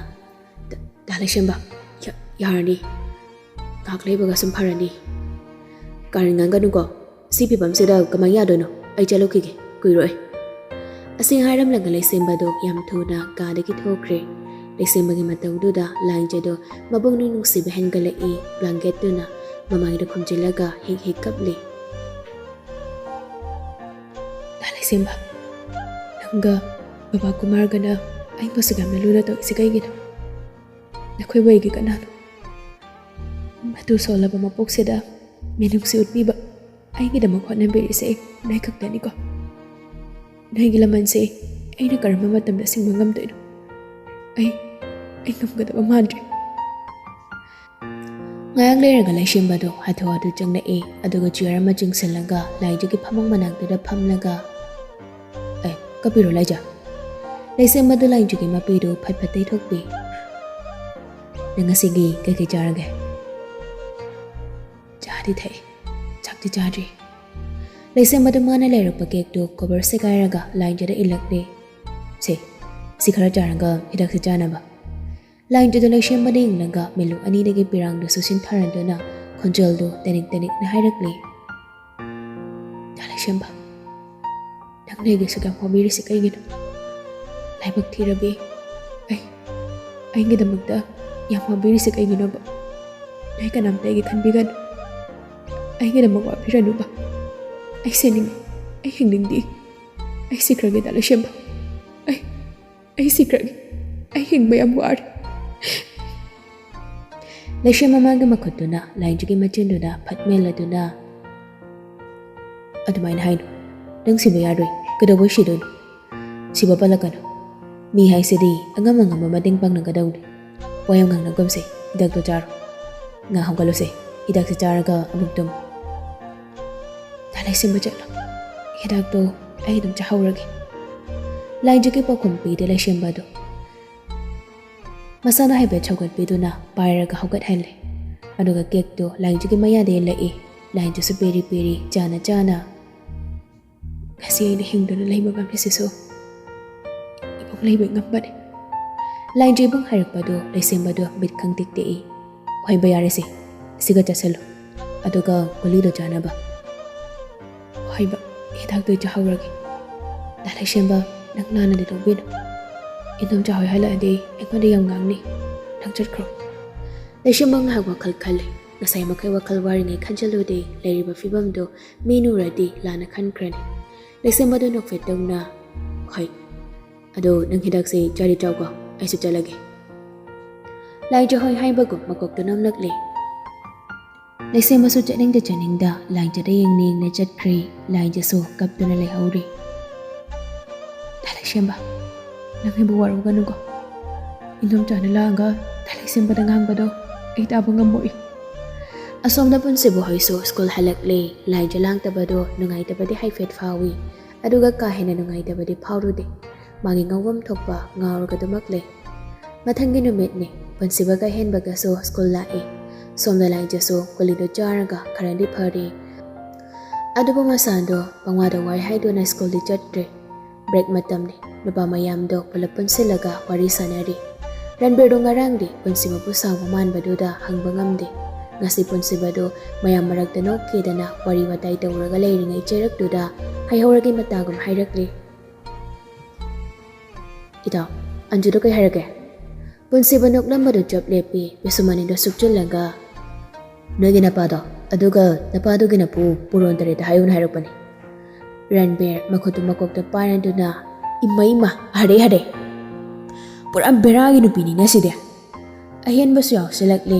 "ꯗꯥ, ꯗꯥ ꯂꯩꯁꯦꯝꯕ, ꯌꯥ-, ꯌꯥꯔꯅꯤ꯫ ꯉꯥꯏꯍꯥꯛ ꯂꯩꯕꯒ ꯁꯨꯝ ꯐꯔꯅꯤ꯫ ꯀꯥꯔꯟ ꯉꯥꯡꯒꯅꯨꯀꯣ꯫ ꯁꯤ ꯐꯤꯕꯝꯁꯤꯗ ꯀꯃꯥꯏꯅ ꯌꯥꯗꯣꯏꯅꯣ? ꯑꯩ ꯆꯠꯂꯨꯈꯤꯒꯦ, ꯀꯨꯏꯔꯣꯏ꯫" ꯑꯁꯤ ꯍꯥꯏꯔꯝꯂꯒ ꯂꯩꯁꯦꯝꯕꯗꯣ ꯌꯥꯝ ꯊꯨꯅ ꯀꯥꯗꯒꯤ ꯊꯣꯛꯈ꯭ꯔꯦ꯫ ꯂꯩꯁꯦꯝꯕꯒꯤ ꯃꯇꯧꯗꯨꯗ ꯂꯥꯏꯖꯗꯣ ꯃꯕꯨꯛꯅꯤꯡ ꯅꯨꯡꯁꯤꯕ ꯍꯦꯟꯒꯠꯂꯛꯏ꯫ ꯕ꯭ꯂꯥꯡꯀꯦꯠꯇꯨꯅ ꯃꯃꯥꯏꯗ ꯈꯨꯝꯖꯤꯜꯂꯒ ꯍꯦꯛ ꯍꯦꯛ ꯀꯞꯂꯤ꯫ "ꯗꯥ ꯂꯩꯁꯦꯝꯕ, ꯅꯪꯒ ꯕꯕꯥ ꯀꯨꯃꯥꯔꯒꯅ ꯑꯩꯕꯨ ꯑꯁꯨꯛ ꯌꯥꯝꯅ ꯂꯨꯅ ꯇꯧꯔꯤꯁꯤ ꯀꯩꯒꯤꯅꯣ? ꯅꯈꯣꯏꯕꯨ ꯑꯩꯒꯤ ꯀꯅꯥꯅꯣ? ꯃꯇꯨ ꯁꯣꯜꯂꯕ ꯃꯄꯣꯛꯁꯤꯗ ꯃꯤꯅꯨꯡꯁꯤ ꯎꯠꯄꯤꯕ, ꯑꯩꯒꯤꯗꯃꯛ ꯍꯣꯠꯅꯕꯤꯔꯤꯁꯦ ꯅꯣꯏ ꯈꯛꯇꯅꯤꯀꯣ꯫ ꯅꯣꯏꯒꯤ ꯂꯃꯟꯁꯦ ꯑꯩꯅ ꯀꯔꯝꯕ ꯃꯇꯝꯗ ꯁꯤꯡꯕ ꯉꯝꯗꯣꯏꯅꯣ? ꯑꯩ, ꯑꯩ ꯉꯝꯒꯗꯕ ꯃꯥꯟꯗ꯭ꯔꯦ꯫" ꯉꯥꯏꯍꯥꯛ ꯂꯩꯔꯒ ꯂꯩꯁꯦꯝꯕꯗꯣ ꯍꯥꯊꯨ ꯍꯥꯊꯨ ꯆꯪꯂꯛꯑꯦ, ꯑꯗꯨꯒ ꯆꯤꯌꯔ ꯑꯃ ꯆꯤꯡꯁꯤꯜꯂꯒ ꯂꯥꯏꯖꯒꯤ ꯐꯃꯨꯡ ꯃꯅꯥꯛꯇꯨꯗ ꯐꯝꯂꯒ, "ꯑꯦ, ꯀꯞꯄꯤꯔꯣ ꯂꯥꯏꯖ?" ꯂꯩꯁꯦꯝꯕꯗꯣ ꯂꯥꯏꯖꯒꯤ ꯃꯄꯤꯗꯨ ꯐꯠ ꯐꯠ ꯇꯩꯊꯣꯛꯄꯤ꯫ "ꯅꯪ ꯉꯁꯤꯒꯤ ꯀꯩꯀꯩ ꯆꯥꯔꯒꯦ?" "ꯆꯥꯗꯤ ꯊꯛꯏ, ꯆꯥꯛꯇꯤ ꯆꯥꯗ꯭ꯔꯤ꯫" ꯂꯩꯁꯦꯝꯕꯗꯨ ꯃꯥꯅ ꯂꯩꯔꯛꯄ ꯀꯦꯛꯇꯨ ꯀꯣꯕꯔ ꯁꯦꯒꯥꯏꯔꯒ ꯂꯥꯏꯖꯗ ꯏꯜꯂꯛꯂꯦ꯫ "ꯁꯦ, ꯁꯤ ꯈꯔ ꯆꯥꯔꯒ ꯍꯤꯗꯥꯛꯁꯦ ꯆꯥꯅꯕ꯫ ꯂꯥꯏꯟꯖꯗꯨ ꯂꯩꯁꯦꯝꯕꯗ ꯌꯦꯡꯂꯒ ꯃꯤꯠꯂꯨ ꯑꯅꯤꯗꯒꯤ ꯄꯤꯔꯥꯡꯗꯨꯁꯨ ꯁꯤꯟꯊꯔꯗꯨꯅ ꯈꯣꯟꯖꯦꯜꯗꯨ ꯇꯦꯅꯤꯛ ꯇꯦꯅꯤꯛꯅ ꯍꯥꯏꯔꯛꯂꯤ, "ꯗꯥ ꯂꯩꯁꯦꯝꯕ, ꯅꯪꯅ ꯑꯩꯒꯤ ꯑꯁꯨꯛ ꯌꯥꯝ ꯋꯥꯕꯤꯔꯤꯁꯤ ꯀꯩꯒꯤꯅꯣ? ꯂꯥꯏꯕꯛ ꯊꯤꯔꯕꯤ ꯑꯩ, ꯑꯩꯒꯤꯗꯃꯛꯇ ꯌꯥꯝ ꯋꯥꯕꯤꯔꯤꯁꯤ ꯀꯩꯒꯤꯅꯣꯕ? ꯅꯣꯏ ꯀꯅꯥꯝꯇ ꯑꯩꯒꯤ ꯈꯟꯕꯤꯒꯅꯨ꯫ ꯑꯩꯒꯤꯗꯃꯛ ꯋꯥꯕꯤꯔꯅꯨꯕ꯫ ꯑꯩ ꯁꯤꯅꯤꯡꯉꯤ꯫ ꯑꯩ ꯍꯤꯡꯅꯤꯡꯗꯦ꯫ ꯑꯩ ꯁꯤꯈ꯭ꯔꯒꯦ, ꯗꯥ ꯂꯩꯁꯦꯝꯕ꯫ ꯑꯩ, ꯑꯩ ꯁꯤꯈ꯭ꯔꯒꯦ꯫ ꯑꯩ ꯍꯤꯡꯕ ꯌꯥꯝ ꯋꯥꯔꯦ꯫" ꯂꯩꯁꯦꯝꯕ ꯃꯥꯒꯤ ꯃꯈꯨꯠꯇꯨꯅ ꯂꯥꯏꯟꯖꯒꯤ ꯃꯆꯤꯟꯗꯨꯗ ꯐꯠ ꯃꯦꯜꯂꯗꯨꯅ, "ꯑꯗꯨꯃꯥꯏꯅ ꯍꯥꯏꯅꯨ꯫ ꯅꯪ ꯁꯤꯕ ꯌꯥꯔꯣꯏ꯫ ꯀꯩꯗꯧꯕꯩ ꯁꯤꯗꯣꯏꯅꯣ? ꯁꯤꯕ ꯄꯜꯂꯛꯀꯅꯨ꯫ ꯃꯤ ꯍꯥꯏꯁꯤꯗꯤ ꯑꯉꯝ ꯑꯉꯝꯕ ꯃꯇꯦꯡ ꯄꯥꯡꯅꯒꯗꯧꯅꯤ꯫ ꯋꯥ ꯌꯥꯝ ꯉꯥꯡꯅꯒꯨꯝꯁꯦ꯫ ꯍꯤꯗꯥꯛꯇꯣ ꯆꯥꯔꯣ꯫ ꯉꯥ ꯍꯧꯒꯠꯂꯨꯁꯦ꯫ ꯍꯤꯗꯥꯛꯁꯦ ꯆꯥꯔꯒ ꯑꯃꯨꯛ ꯇꯨꯝꯃꯨ꯫" "ꯗꯥ ꯂꯩꯁꯦꯝꯕ, ꯆꯠꯂꯣ꯫ ꯍꯤꯗꯥꯛꯇꯣ ꯑꯩ ꯑꯗꯨꯝ ꯆꯥꯍꯧꯔꯒꯦ꯫" ꯂꯥꯏꯟꯖꯒꯤ ꯄꯥꯎꯈꯨꯝ ꯄꯤꯗꯦ ꯂꯩꯁꯦꯝꯕꯗꯣ꯫ ꯃꯁꯥꯅ ꯍꯥꯏꯐꯦꯠ ꯁꯧꯒꯠꯄꯤꯗꯨꯅ ꯄꯥꯏꯔꯒ ꯍꯧꯒꯠꯍꯜꯂꯦ꯫ ꯑꯗꯨꯒ ꯀꯦꯛꯇꯨ ꯂꯥꯏꯟꯖꯒꯤ ꯃꯌꯥꯗ ꯏꯜꯂꯛꯏ꯫ ꯂꯥꯏꯟꯖꯁꯨ ꯄꯦꯔꯤ ꯄꯦꯔꯤ ꯆꯥꯅ ꯆꯥꯅ, "ꯉꯁꯤ ꯑꯩꯅ ꯍꯤꯡꯗꯨꯅ ꯂꯩꯕ ꯉꯝꯂꯤꯁꯤꯁꯨ ꯏꯕꯨꯡ ꯂꯩꯕꯩ ꯉꯝꯕꯅꯤ꯫" ꯂꯥꯏꯟꯖ ꯏꯕꯨꯡ ꯍꯥꯏꯔꯛꯄꯗꯨ ꯂꯩꯁꯦꯝꯕꯗꯨ ꯃꯤꯠ ꯈꯪꯇꯤꯛ ꯇꯦꯛꯏ꯫ "ꯍꯣꯏꯕ, ꯌꯥꯔꯦꯁꯦ, ꯁꯤꯒ ꯆꯥꯁꯤꯜꯂꯨ꯫ ꯑꯗꯨꯒ ꯒꯨꯂꯤꯗꯣ ꯆꯥꯅꯕ꯫" "ꯍꯣꯏꯕ, ꯍꯤꯗꯥꯛꯇꯣ ꯑꯩ ꯆꯥꯍꯧꯔꯒꯦ꯫" "ꯗꯥ ꯂꯩꯁꯦꯝꯕ, ꯅꯪ ꯂꯥꯟꯅꯗꯤ ꯂꯧꯕꯤꯅꯨ꯫ ꯏꯟꯗꯣꯝꯆꯥ ꯍꯣꯏ ꯍꯜꯂꯛꯑꯗꯤ ꯑꯩꯉꯣꯟꯗ ꯌꯥꯝ ꯉꯥꯡꯅꯤ꯫ ꯅꯪ ꯆꯠꯈ꯭ꯔꯣ꯫" ꯂꯩꯁꯦꯝꯕ ꯉꯥꯏꯍꯥꯛ ꯋꯥꯈꯜ ꯈꯜꯂꯤ꯫ ꯉꯁꯥꯏ ꯃꯈꯩ ꯋꯥꯈꯜ ꯋꯥꯔꯤꯉꯩ ꯈꯟꯖꯤꯜꯂꯨꯗꯦ꯫ ꯂꯩꯔꯤꯕ ꯐꯤꯕꯝꯗꯨ ꯃꯤꯅ ꯎꯔꯗꯤ ꯂꯥꯟꯅ ꯈꯟꯈ꯭ꯔꯅꯤ꯫ ꯂꯩꯁꯦꯝꯕꯗꯨ ꯅꯣꯛꯐꯦꯠ ꯇꯧꯅ, "ꯍꯣꯏ꯫ ꯑꯗꯣ ꯅꯪ ꯍꯤꯗꯥꯛꯁꯦ ꯆꯥꯔꯤ ꯆꯥꯎꯀꯣ, ꯑꯩꯁꯨ ꯆꯠꯂꯒꯦ꯫" ꯂꯥꯏꯟꯖ ꯍꯣꯏ ꯍꯥꯏꯕꯒꯨꯝ ꯃꯀꯣꯛꯇꯨ ꯅꯝꯂꯛꯂꯦ꯫ ꯂꯩꯁꯦꯝꯕꯁꯨ ꯆꯠꯅꯤꯡꯗ ꯆꯠꯅꯤꯡꯗ ꯂꯥꯏꯟꯖꯗ ꯌꯦꯡꯅ ꯌꯦꯡꯅ ꯆꯠꯈ꯭ꯔꯦ꯫ ꯂꯥꯏꯟꯖꯁꯨ ꯀꯞꯇꯨꯅ ꯂꯩꯍꯧꯔꯦ꯫ "ꯗꯥ ꯂꯩꯁꯦꯝꯕ, ꯅꯪ ꯑꯩꯕꯨ ꯋꯥꯔꯧꯒꯅꯨꯀꯣ꯫ ꯏꯟꯗꯣꯝꯆꯥꯅ ꯂꯥꯛꯑꯒ ꯗꯥ ꯂꯩꯁꯦꯝꯕꯗ ꯉꯥꯡꯕꯗꯣ ꯑꯩ ꯇꯥꯕ ꯉꯝꯃꯣꯏ꯫" ꯑꯁꯣꯝꯗ ꯄꯨꯟꯁꯤꯕ ꯍꯣꯏꯁꯨ ꯁ꯭ꯀꯨꯜ ꯍꯜꯂꯛꯂꯦ꯫ ꯂꯥꯏꯟꯖ ꯂꯥꯡꯗꯕꯗꯣ ꯅꯨꯡꯉꯥꯏꯇꯕꯗꯤ ꯍꯥꯏꯐꯦꯠ ꯐꯥꯎꯏ, ꯑꯗꯨꯒ ꯀꯥ ꯍꯦꯟꯅ ꯅꯨꯡꯉꯥꯏꯇꯕꯗꯤ ꯐꯥꯎꯔꯨꯗꯦ꯫ ꯃꯥꯒꯤ ꯉꯥꯎꯐꯝ ꯊꯣꯛꯄ ꯉꯥꯎꯔꯒ ꯑꯗꯨꯃꯛ ꯂꯩ꯫ ꯃꯊꯪꯒꯤ ꯅꯨꯃꯤꯠꯅꯤ꯫ ꯄꯨꯟꯁꯤꯕꯒ ꯍꯦꯟꯕꯒꯁꯨ ꯁ꯭ꯀꯨꯜ ꯂꯥꯛꯏ꯫ ꯁꯣꯝꯗ ꯂꯥꯏꯟꯖꯁꯨ ꯒꯨꯂꯤꯗꯨ ꯆꯥꯔꯒ ꯈꯔꯗꯤ ꯐꯔꯦ꯫ ꯑꯗꯨꯕꯨ ꯃꯁꯥꯗꯣ ꯄꯪꯋꯥꯗ ꯋꯥꯏ ꯍꯥꯏꯗꯨꯅ ꯁ꯭ꯀꯨꯜꯗꯤ ꯆꯠꯇ꯭ꯔꯦ꯫ ꯕ꯭ꯔꯦꯛ ꯃꯇꯝꯅꯤ꯫ ꯅꯨꯄꯥ ꯃꯌꯥꯝꯗꯣ ꯄꯨꯂꯞ ꯄꯨꯟꯁꯤꯜꯂꯒ ꯋꯥꯔꯤ ꯁꯥꯟꯅꯔꯤ꯫ ꯔꯟꯕꯤꯔꯗꯣ ꯉꯔꯥꯡꯗꯤ ꯄꯨꯟꯁꯤꯕꯕꯨ ꯁꯥꯎꯕ ꯃꯥꯟꯕꯗꯨꯗ ꯍꯪꯕ ꯉꯝꯗꯦ꯫ ꯉꯁꯤ ꯄꯨꯟꯁꯤꯕꯗꯨ ꯃꯌꯥꯝ ꯃꯔꯛꯇ ꯅꯣꯛꯀꯦꯗꯅ ꯋꯥꯔꯤ ꯋꯥꯇꯥꯏ ꯇꯧꯔꯒ ꯂꯩꯔꯤꯉꯩ ꯆꯩꯔꯛꯇꯨꯗ ꯍꯩꯍꯧꯔꯒꯤ ꯃꯇꯥꯒꯨꯝ ꯍꯥꯏꯔꯛꯂꯤ꯫ "ꯏꯇꯥꯎ, ꯑꯟꯖꯨꯗꯣ ꯀꯩ ꯍꯥꯏꯔꯛꯀꯦ?" ꯄꯨꯟꯁꯤꯕ ꯅꯣꯛꯂꯝꯕꯗꯨ ꯆꯞ ꯂꯦꯞꯄꯤ꯫ ꯄꯤꯁꯨꯝ ꯑꯅꯤꯗꯨ ꯁꯨꯞꯆꯤꯜꯂꯒ, "ꯅꯣꯏꯒꯤ ꯅꯄꯥꯗꯣ, ꯑꯗꯨꯒ ꯅꯄꯥꯗꯨꯒꯤ ꯅꯄꯨ ꯄꯨꯔꯣꯟ ꯇꯔꯦꯠꯇ ꯍꯥꯏꯌꯨꯅ ꯍꯥꯏꯔꯛꯄꯅꯤ꯫" ꯔꯟꯕꯤꯔ ꯃꯈꯨꯠꯇꯨ ꯃꯀꯣꯛꯇ ꯄꯥꯏꯔꯗꯨꯅ, "ꯏꯃꯩꯃ, ꯍꯔꯦ ꯍꯔꯦ꯫ ꯄꯨꯔꯥ ꯕꯦꯔꯥꯒꯤ ꯅꯨꯄꯤꯅꯤꯅꯦ ꯁꯤꯗꯤ꯫" ꯑꯍꯦꯟꯕꯁꯨ ꯌꯥꯎꯁꯤꯜꯂꯛꯂꯦ꯫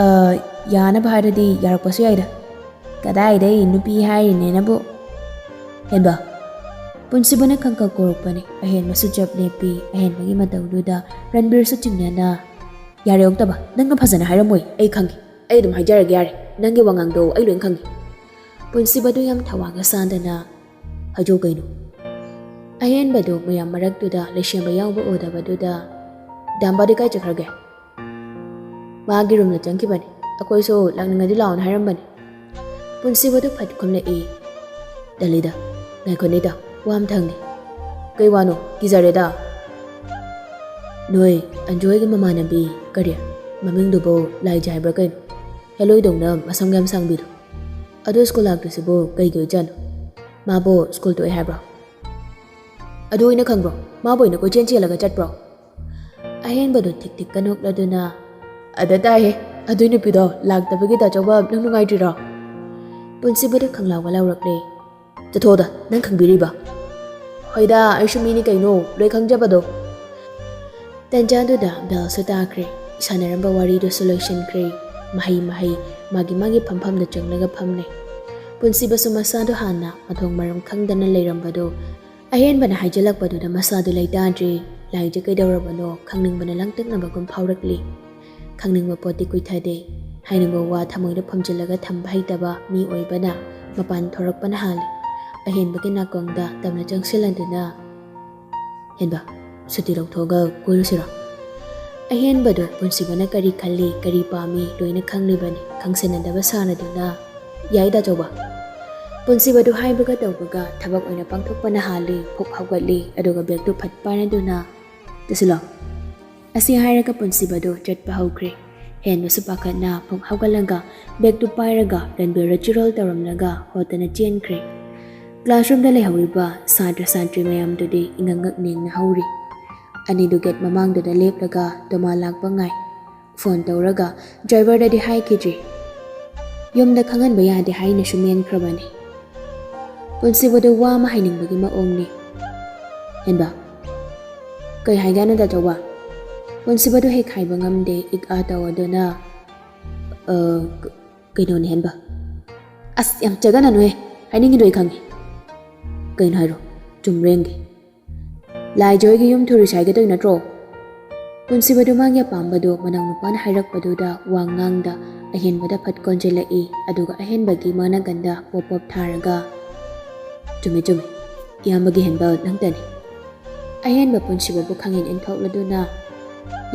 "ꯑ, ꯌꯥꯅꯕ ꯍꯥꯏꯔꯗꯤ ꯌꯥꯔꯛꯄꯁꯨ ꯌꯥꯏꯗ꯫ ꯀꯗꯥꯏꯗꯩ ꯅꯨꯄꯤ ꯍꯥꯏꯔꯤꯅꯦꯅꯕꯨ꯫" "ꯍꯦꯟꯕ꯫" ꯄꯨꯟꯁꯤꯕꯅ ꯈꯪꯀꯛ ꯀꯧꯔꯛꯄꯅꯤ꯫ ꯑꯍꯦꯟꯕꯁꯨ ꯆꯞ ꯂꯦꯞꯄꯤ꯫ ꯑꯍꯦꯟꯕꯒꯤ ꯃꯇꯧꯗꯨꯗ ꯔꯟꯕꯤꯔꯁꯨ ꯆꯤꯡꯅꯅ, "ꯌꯥꯔꯦ ꯑꯣꯛꯇꯕ, ꯅꯪꯅ ꯐꯖꯅ ꯍꯥꯏꯔꯝꯃꯣꯏ, ꯑꯩ ꯈꯪꯉꯤ꯫ ꯑꯩ ꯑꯗꯨꯝ ꯍꯥꯏꯖꯔꯒꯦ, ꯌꯥꯔꯦ꯫ ꯅꯪꯒꯤ ꯋꯥꯉꯥꯡꯗꯣ ꯑꯩ ꯂꯣꯏ ꯈꯪꯉꯤ꯫" ꯄꯨꯟꯁꯤꯕꯗꯨ ꯌꯥꯝ ꯊꯋꯥꯒ ꯁꯥꯗꯅ, "ꯍꯥꯏꯖꯧ ꯀꯩꯅꯣ?" ꯑꯍꯦꯟꯕꯗꯨ ꯃꯌꯥꯝ ꯃꯔꯛꯇꯨꯗ ꯂꯩꯁꯦꯝꯕ ꯌꯥꯎꯕ ꯎꯗꯕꯗꯨꯗ, "ꯗꯥꯝꯕꯥꯗꯤ ꯀꯥꯏ ꯆꯠꯈ꯭ꯔꯒꯦ?" "ꯃꯥꯒꯤ ꯔꯨꯝꯗ ꯆꯪꯈꯤꯕꯅꯤ꯫ ꯑꯩꯈꯣꯏꯁꯨ ꯂꯥꯛꯅꯤꯡꯉꯗꯤ ꯂꯥꯛꯑꯣꯅ ꯍꯥꯏꯔꯝꯕꯅꯤ꯫" ꯄꯨꯟꯁꯤꯕꯗꯨ ꯐꯠ ꯈꯨꯝꯂꯛꯏ꯫ "ꯇꯜꯂꯤꯗ꯫ ꯉꯥꯏꯈꯣꯅꯦꯗ, ꯋꯥ ꯑꯝꯇ ꯍꯪꯒꯦ꯫" "ꯀꯩ ꯋꯥꯅꯣ? ꯀꯤꯖꯔꯦꯗ꯫" "ꯅꯣꯏ ꯑꯟꯖꯨ ꯍꯣꯏꯒꯤ ꯃꯃꯥꯟꯅꯕꯤ, ꯀꯔꯤ ꯃꯃꯤꯡꯗꯨꯕꯨ, ꯂꯥꯏꯖ ꯍꯥꯏꯕ꯭ꯔꯥ ꯀꯩꯅꯣ? ꯍꯦꯂꯣꯏꯗꯧꯅ ꯃꯁꯝꯒ ꯌꯥꯝ ꯁꯥꯡꯕꯤꯗꯣ꯫ ꯑꯗꯨ ꯁ꯭ꯀꯨꯜ ꯂꯥꯛꯇ꯭ꯔꯤꯁꯤꯕꯨ ꯀꯩꯒꯤ ꯑꯣꯏꯖꯥꯠꯅꯣ? ꯃꯥꯕꯨ ꯁ꯭ꯀꯨꯜ ꯇꯣꯛꯑꯦ ꯍꯥꯏꯕ꯭ꯔꯣ?" "ꯑꯗꯨ ꯑꯩꯅ ꯈꯪꯕ꯭ꯔꯣ? ꯃꯥꯕꯨ ꯑꯣꯏꯅ ꯀꯣꯏꯆꯦꯟ ꯆꯦꯜꯂꯒ ꯆꯠꯄ꯭ꯔꯣ?" ꯑꯍꯦꯟꯕꯗꯨ ꯊꯤꯛ ꯊꯤꯛꯀ ꯅꯣꯛꯂꯗꯨꯅ, "ꯑꯗ ꯇꯥꯏꯍꯦ, ꯑꯗꯨꯏ ꯅꯨꯄꯤꯗꯣ ꯂꯥꯛꯇꯕꯒꯤ ꯗꯥꯆꯧꯕ ꯅꯪ ꯅꯨꯡꯉꯥꯏꯇ꯭ꯔꯤꯔꯣ?" ꯄꯨꯟꯁꯤꯕꯗꯨ ꯈꯪꯂꯥꯎꯒ ꯂꯥꯎꯔꯛꯂꯦ꯫ "ꯆꯠꯊꯣꯛꯑꯣꯗ, ꯅꯪ ꯈꯪꯕꯤꯔꯤꯕ?" "ꯍꯣꯏꯗ, ꯑꯩꯁꯨ ꯃꯤꯅꯤ ꯀꯩꯅꯣ, ꯂꯣꯏ ꯈꯪꯖꯕꯗꯣ꯫" ꯇꯟꯖꯥꯗꯨꯗ ꯕꯦꯜꯁꯨ ꯇꯥꯈ꯭ꯔꯦ꯫ ꯁꯥꯟꯅꯔꯝꯕ ꯋꯥꯔꯤꯗꯨꯁꯨ ꯂꯣꯏꯁꯤꯟꯈ꯭ꯔꯦ꯫ ꯃꯍꯩ ꯃꯍꯩ ꯃꯥꯒꯤ ꯃꯥꯒꯤ ꯐꯝꯐꯝꯗ ꯆꯪꯂꯒ ꯐꯝꯂꯦ꯫ ꯄꯨꯟꯁꯤꯕꯁꯨ ꯃꯁꯥꯗꯣ ꯍꯥꯟꯅ ꯃꯊꯣꯡ ꯃꯔꯝ ꯈꯪꯗꯅ ꯂꯩꯔꯝꯕꯗꯣ ꯑꯍꯦꯟꯕꯅ ꯍꯥꯏꯖꯤꯜꯂꯛꯄꯗꯨꯗ ꯃꯁꯥꯗꯨ ꯂꯩꯇꯥꯗ꯭ꯔꯦ꯫ ꯂꯥꯏꯖ ꯀꯩꯗꯧꯔꯕꯅꯣ ꯈꯪꯅꯤꯡꯕꯅ ꯂꯥꯡꯇꯛꯅꯕꯒꯨꯝ ꯐꯥꯎꯔꯛꯂꯤ꯫ ꯈꯪꯅꯤꯡꯕ ꯄꯣꯠꯇꯤ ꯀꯨꯏꯊꯗꯦ꯫ ꯍꯥꯏꯅꯤꯡꯕ ꯋꯥ ꯊꯃꯣꯏꯗ ꯐꯨꯝꯖꯤꯜꯂꯒ ꯊꯝꯕ ꯍꯩꯇꯕ ꯃꯤ ꯑꯣꯏꯕꯅ ꯃꯄꯥꯟ ꯊꯣꯔꯛꯄꯅ ꯍꯥꯜꯂꯤ꯫ ꯑꯍꯦꯟꯕꯒꯤ ꯅꯥꯀꯣꯡꯗ ꯇꯞꯅ ꯆꯪꯁꯤꯜꯂꯗꯨꯅ, "ꯍꯦꯟꯕ, ꯁꯨꯇꯤ ꯂꯧꯊꯣꯛꯑꯒ ꯀꯣꯏꯔꯨꯁꯤꯔꯣ?" ꯑꯍꯦꯟꯕꯗꯨ ꯄꯨꯟꯁꯤꯕꯅ ꯀꯔꯤ ꯈꯜꯂꯤ, ꯀꯔꯤ ꯄꯥꯝꯃꯤ ꯂꯣꯏꯅ ꯈꯪꯂꯤꯕꯅꯤ꯫ ꯈꯪꯁꯤꯟꯅꯗꯕ ꯁꯥꯅꯗꯨꯅ, "ꯌꯥꯏꯗ ꯑꯆꯧꯕ꯫" ꯄꯨꯟꯁꯤꯕꯗꯨ ꯍꯥꯏꯕꯒ ꯇꯧꯕꯒ ꯊꯕꯛ ꯑꯣꯏꯅ ꯄꯥꯡꯊꯣꯛꯄꯅ ꯍꯥꯜꯂꯤ꯫ ꯐꯨꯛ ꯍꯧꯒꯠꯂꯤ, ꯑꯗꯨꯒ ꯕꯦꯒꯇꯨ ꯐꯠ ꯄꯥꯏꯔꯗꯨꯅ, "ꯆꯠꯁꯤꯜꯂꯣ꯫" ꯑꯁꯤ ꯍꯥꯏꯔꯒ ꯄꯨꯟꯁꯤꯕꯗꯨ ꯆꯠꯄ ꯍꯧꯈ꯭ꯔꯦ꯫ ꯍꯦꯟꯕꯁꯨ ꯄꯥꯈꯠꯅ ꯐꯨꯛ ꯍꯧꯒꯠꯂꯒ ꯕꯦꯒꯇꯨ ꯄꯥꯏꯔꯒ ꯔꯟꯕꯤꯔꯗ ꯆꯤꯔꯣꯜ ꯇꯧꯔꯝꯂꯒ ꯍꯣꯠꯇꯅ ꯆꯦꯟꯈ꯭ꯔꯦ꯫ ꯀ꯭ꯂꯥꯁꯔꯨꯝꯗ ꯂꯩꯍꯧꯔꯤꯕ ꯁꯥꯇ꯭ꯔ ꯁꯥꯇ꯭ꯔꯤ ꯃꯌꯥꯝꯗꯨꯗꯤ ꯏꯉꯛꯉꯛ ꯅꯦꯡꯅ ꯍꯧꯔꯤ꯫ ꯑꯅꯤꯗꯨ ꯒꯦꯠ ꯃꯃꯥꯡꯗꯨꯗ ꯂꯦꯞꯂꯒ ꯇꯣꯃꯥ ꯂꯥꯛꯄ ꯉꯥꯏ꯫ ꯐꯣꯟ ꯇꯧꯔꯒ ꯗ꯭ꯔꯥꯏꯚꯔꯗꯗꯤ ꯍꯥꯏꯈꯤꯗ꯭ꯔꯤ꯫ ꯌꯨꯝꯗ ꯈꯪꯍꯟꯕ ꯌꯥꯗꯦ ꯍꯥꯏꯅꯁꯨ ꯃꯦꯟꯈ꯭ꯔꯕꯅꯤ꯫ ꯄꯨꯟꯁꯤꯕꯗꯨ ꯋꯥ ꯑꯃ ꯍꯥꯏꯅꯤꯡꯕꯒꯤ ꯃꯑꯣꯡꯅꯤ꯫ ꯍꯦꯟꯕ, ꯀꯩ ꯍꯥꯏꯒꯦ ꯍꯥꯏꯅꯣ ꯗꯥꯆꯧꯕ? ꯄꯨꯟꯁꯤꯕꯗꯨ ꯍꯦꯛ ꯍꯥꯏꯕ ꯉꯝꯗꯦ, ꯏꯛ ꯑꯥ ꯇꯧ ꯑꯗꯨꯅ, "ꯑ, ꯀ-, ꯀꯩꯅꯣꯅꯦ ꯍꯦꯟꯕ?" "ꯑꯁ, ꯌꯥꯝ ꯆꯒꯅꯅꯨꯍꯦ, ꯍꯥꯏꯅꯤꯡꯉꯤꯗꯣ ꯑꯩ ꯈꯪꯉꯤ꯫ ꯀꯩꯅꯣ ꯍꯥꯏꯔꯣ, ꯆꯨꯝꯕ꯭ꯔ ꯌꯦꯡꯒꯦ꯫ ꯂꯥꯏꯖ ꯍꯣꯏꯒꯤ ꯌꯨꯝ ꯊꯨꯔꯤꯁ ꯍꯥꯏꯒꯦ ꯇꯧꯔꯤ ꯅꯠꯇ꯭ꯔꯣ?" ꯄꯨꯟꯁꯤꯕꯗꯨ ꯃꯥꯒꯤ ꯑꯄꯥꯝꯕꯗꯨ ꯃꯅꯥꯎꯅꯨꯄꯥꯅ ꯍꯥꯏꯔꯛꯄꯗꯨꯗ ꯋꯥ ꯉꯥꯡꯗ ꯑꯍꯦꯟꯕꯗ ꯐꯠ ꯀꯣꯟꯁꯤꯜꯂꯛꯏ, ꯑꯗꯨꯒ ꯑꯍꯦꯟꯕꯒꯤ ꯃꯅꯥꯀꯟꯗ ꯄꯣꯞ ꯄꯣꯞ ꯊꯥꯔꯒ, "ꯆꯨꯝꯃꯦ, ꯆꯨꯝꯃꯦ, ꯏꯌꯥꯝꯕꯒꯤ ꯍꯦꯟꯕ ꯅꯪꯇꯅꯤ꯫" ꯑꯍꯦꯟꯕ ꯄꯨꯟꯁꯤꯕꯕꯨ ꯈꯪꯍꯦꯟ ꯏꯟꯊꯣꯛꯂꯗꯨꯅ,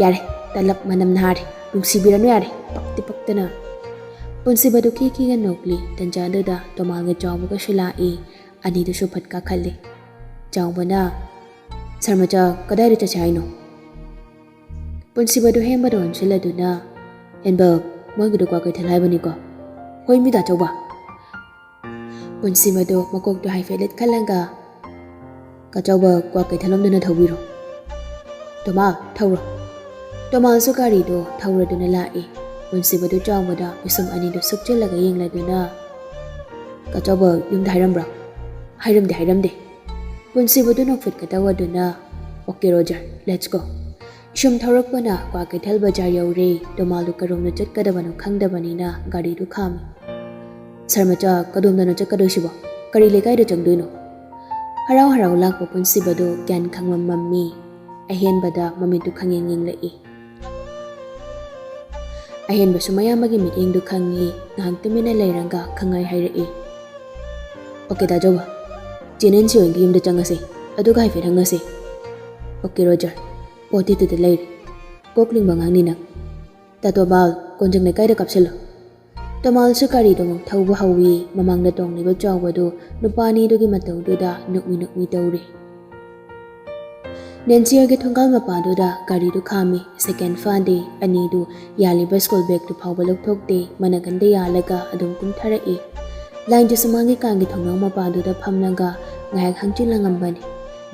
"ꯌꯥꯔꯦ, ꯇꯂꯞ ꯃꯅꯝ ꯅꯍꯥꯔꯦ, ꯅꯨꯡꯁꯤꯕꯤꯔꯅꯨ ꯌꯥꯔꯦ, ꯄꯛꯇꯤ ꯄꯛꯇꯅ꯫" ꯄꯨꯟꯁꯤꯕꯗꯨ ꯈꯤ ꯈꯤꯒ ꯅꯣꯛꯂꯤ꯫ ꯇꯟꯖꯥꯗꯨꯗ ꯇꯣꯃꯥꯜꯒ ꯆꯥꯎꯕꯒꯁꯨ ꯂꯥꯛꯏ꯫ ꯑꯅꯤꯗꯨꯁꯨ ꯐꯠ ꯀꯥꯈꯠꯂꯤ꯫ ꯆꯥꯎꯕꯅ, "ꯁꯔꯃꯆꯥ, ꯀꯗꯥꯏꯗ ꯆꯠꯁꯦ ꯍꯥꯏꯅꯣ?" ꯄꯨꯟꯁꯤꯕꯗꯨ ꯍꯦꯟꯕꯗ ꯑꯣꯟꯁꯤꯜꯂꯗꯨꯅ, "ꯍꯦꯟꯕ, ꯃꯣꯏꯒꯤꯗꯨ ꯀ꯭ꯋꯥꯀꯩꯊꯦꯜ ꯍꯥꯏꯕꯅꯤꯀꯣ?" "ꯍꯣꯏ ꯃꯤ ꯗꯥꯆꯧꯕ꯫" ꯄꯨꯟꯁꯤꯕꯗꯨ ꯃꯀꯣꯛꯇꯨ ꯍꯥꯏꯐꯦꯠ ꯂꯤꯠꯈꯠꯂꯒ, "ꯀꯆꯧꯕ, ꯀ꯭ꯋꯥꯀꯩꯊꯦꯜꯂꯣꯝꯗꯅ ꯊꯧꯕꯤꯔꯣ꯫ ꯇꯣꯃꯥ, ꯊꯧꯔꯣ꯫" ꯇꯣꯃꯥꯁꯨ ꯒꯥꯔꯤꯗꯨ ꯊꯧꯔꯗꯨꯅ ꯂꯥꯛꯏ꯫ ꯄꯨꯟꯁꯤꯕꯗꯨ ꯆꯥꯎꯕꯗ ꯄꯤꯁꯨꯝ ꯑꯅꯤꯗꯨ ꯁꯨꯛꯆꯤꯜꯂꯒ ꯌꯦꯡꯂꯗꯨꯅ, "ꯀꯆꯧꯕ ꯌꯨꯝꯗ ꯍꯥꯏꯔꯝꯕ꯭ꯔꯣ?" "ꯍꯥꯏꯔꯝꯗꯦ, ꯍꯥꯏꯔꯝꯗꯦ꯫" ꯄꯨꯟꯁꯤꯕꯗꯨ ꯅꯣꯛꯐꯦꯠꯀ ꯇꯧꯔꯗꯨꯅ, "okay Roger, let's go꯫" ꯏꯁꯨꯝ ꯊꯧꯔꯛꯄꯅ Kwakeithel ꯕꯖꯥꯔ ꯌꯧꯔꯦ꯫ ꯇꯣꯃꯥꯜꯗꯨ ꯀꯔꯣꯝꯗ ꯆꯠꯀꯗꯕꯅꯣ ꯈꯪꯗꯕꯅꯤꯅ ꯒꯥꯔꯤꯗꯨ ꯈꯥꯝꯃꯤ꯫ "ꯁꯔꯃꯆꯥ, ꯀꯗꯣꯝꯗꯅꯣ ꯆꯠꯀꯗꯣꯏꯁꯤꯕꯣ? ꯀꯔꯤ ꯂꯩꯀꯥꯏꯗ ꯆꯪꯗꯣꯏꯅꯣ?" ꯍꯔꯥꯎ ꯍꯔꯥꯎ ꯂꯥꯛꯄ ꯄꯨꯟꯁꯤꯕꯗꯨ ꯒ꯭ꯌꯥꯟ ꯈꯪꯃꯝ ꯃꯝꯃꯤ꯫ ꯑꯍꯦꯟꯕꯗ ꯃꯃꯤꯠꯇꯨ ꯈꯪꯌꯦꯡ ꯌꯦꯡꯂꯛꯏ꯫ ꯑꯍꯦꯟꯕꯁꯨ ꯃꯌꯥꯝꯕꯒꯤ ꯃꯤꯠꯌꯦꯡꯗꯨ ꯈꯪꯉꯤ꯫ ꯉꯥꯏꯍꯥꯛ ꯇꯨꯃꯤꯟꯅ ꯂꯩꯔꯒ ꯈꯪꯍꯥꯏ ꯍꯥꯏꯔꯛꯏ, "ꯑꯣꯀꯦ ꯗꯥꯆꯧꯕ, ꯆꯦ ꯅꯦꯟꯁꯤ ꯍꯣꯏꯒꯤ ꯌꯨꯝꯗ ꯆꯪꯉꯁꯤ, ꯑꯗꯨꯒ ꯍꯥꯏꯐꯦꯠ ꯍꯪꯉꯁꯤ꯫" "ꯑꯣꯀꯦ ꯔꯣꯖꯔ, ꯄꯣꯠꯇꯤ ꯑꯗꯨꯗ ꯂꯩꯔꯦ꯫ ꯀꯣꯛ ꯂꯤꯡꯕ ꯑꯉꯥꯡꯅꯤ ꯅꯪ꯫ ꯇꯥꯇꯣ ꯕꯥꯜ, ꯀꯣꯟꯖꯪ ꯂꯩꯀꯥꯏꯗ ꯀꯥꯞꯁꯤꯜꯂꯣ꯫" ꯇꯣꯃꯥꯜꯁꯨ ꯒꯥꯔꯤꯗꯨꯃꯛ ꯊꯧꯕ ꯍꯧꯏ꯫ ꯃꯃꯥꯡꯗ ꯇꯣꯡꯂꯤꯕ ꯆꯥꯎꯕꯗꯨ ꯅꯨꯄꯥ ꯑꯅꯤꯗꯨꯒꯤ ꯃꯇꯧꯗꯨꯗ ꯅꯣꯛꯃꯤ ꯅꯣꯛꯃꯤ ꯇꯧꯔꯤ꯫ ꯅꯦꯟꯁꯤ ꯍꯣꯏꯒꯤ ꯊꯣꯡꯒꯥꯜ ꯃꯄꯥꯗꯨꯗ ꯒꯥꯔꯤꯗꯨ ꯈꯥꯝꯃꯤ꯫ ꯁꯦꯀꯦꯟ ꯐꯥꯗꯦ, ꯑꯅꯤꯗꯨ ꯌꯥꯜꯂꯤꯕ ꯁ꯭ꯀꯨꯜ ꯕꯦꯒꯇꯨ ꯐꯥꯎꯕ ꯂꯧꯊꯣꯛꯇꯦ, ꯃꯅꯥꯀꯟꯗ ꯌꯥꯜꯂꯒ ꯑꯗꯨꯝ ꯀꯨꯝꯊꯔꯛꯏ꯫ ꯂꯥꯏꯟꯖꯁꯨ ꯃꯥꯒꯤ ꯀꯥꯡꯒꯤ ꯊꯣꯡꯅꯥꯎ ꯃꯄꯥꯗꯨꯗ ꯐꯝꯂꯒ ꯉꯥꯏꯍꯥꯛ ꯍꯪꯆꯤꯠ ꯂꯥꯡꯉꯝꯕꯅꯤ꯫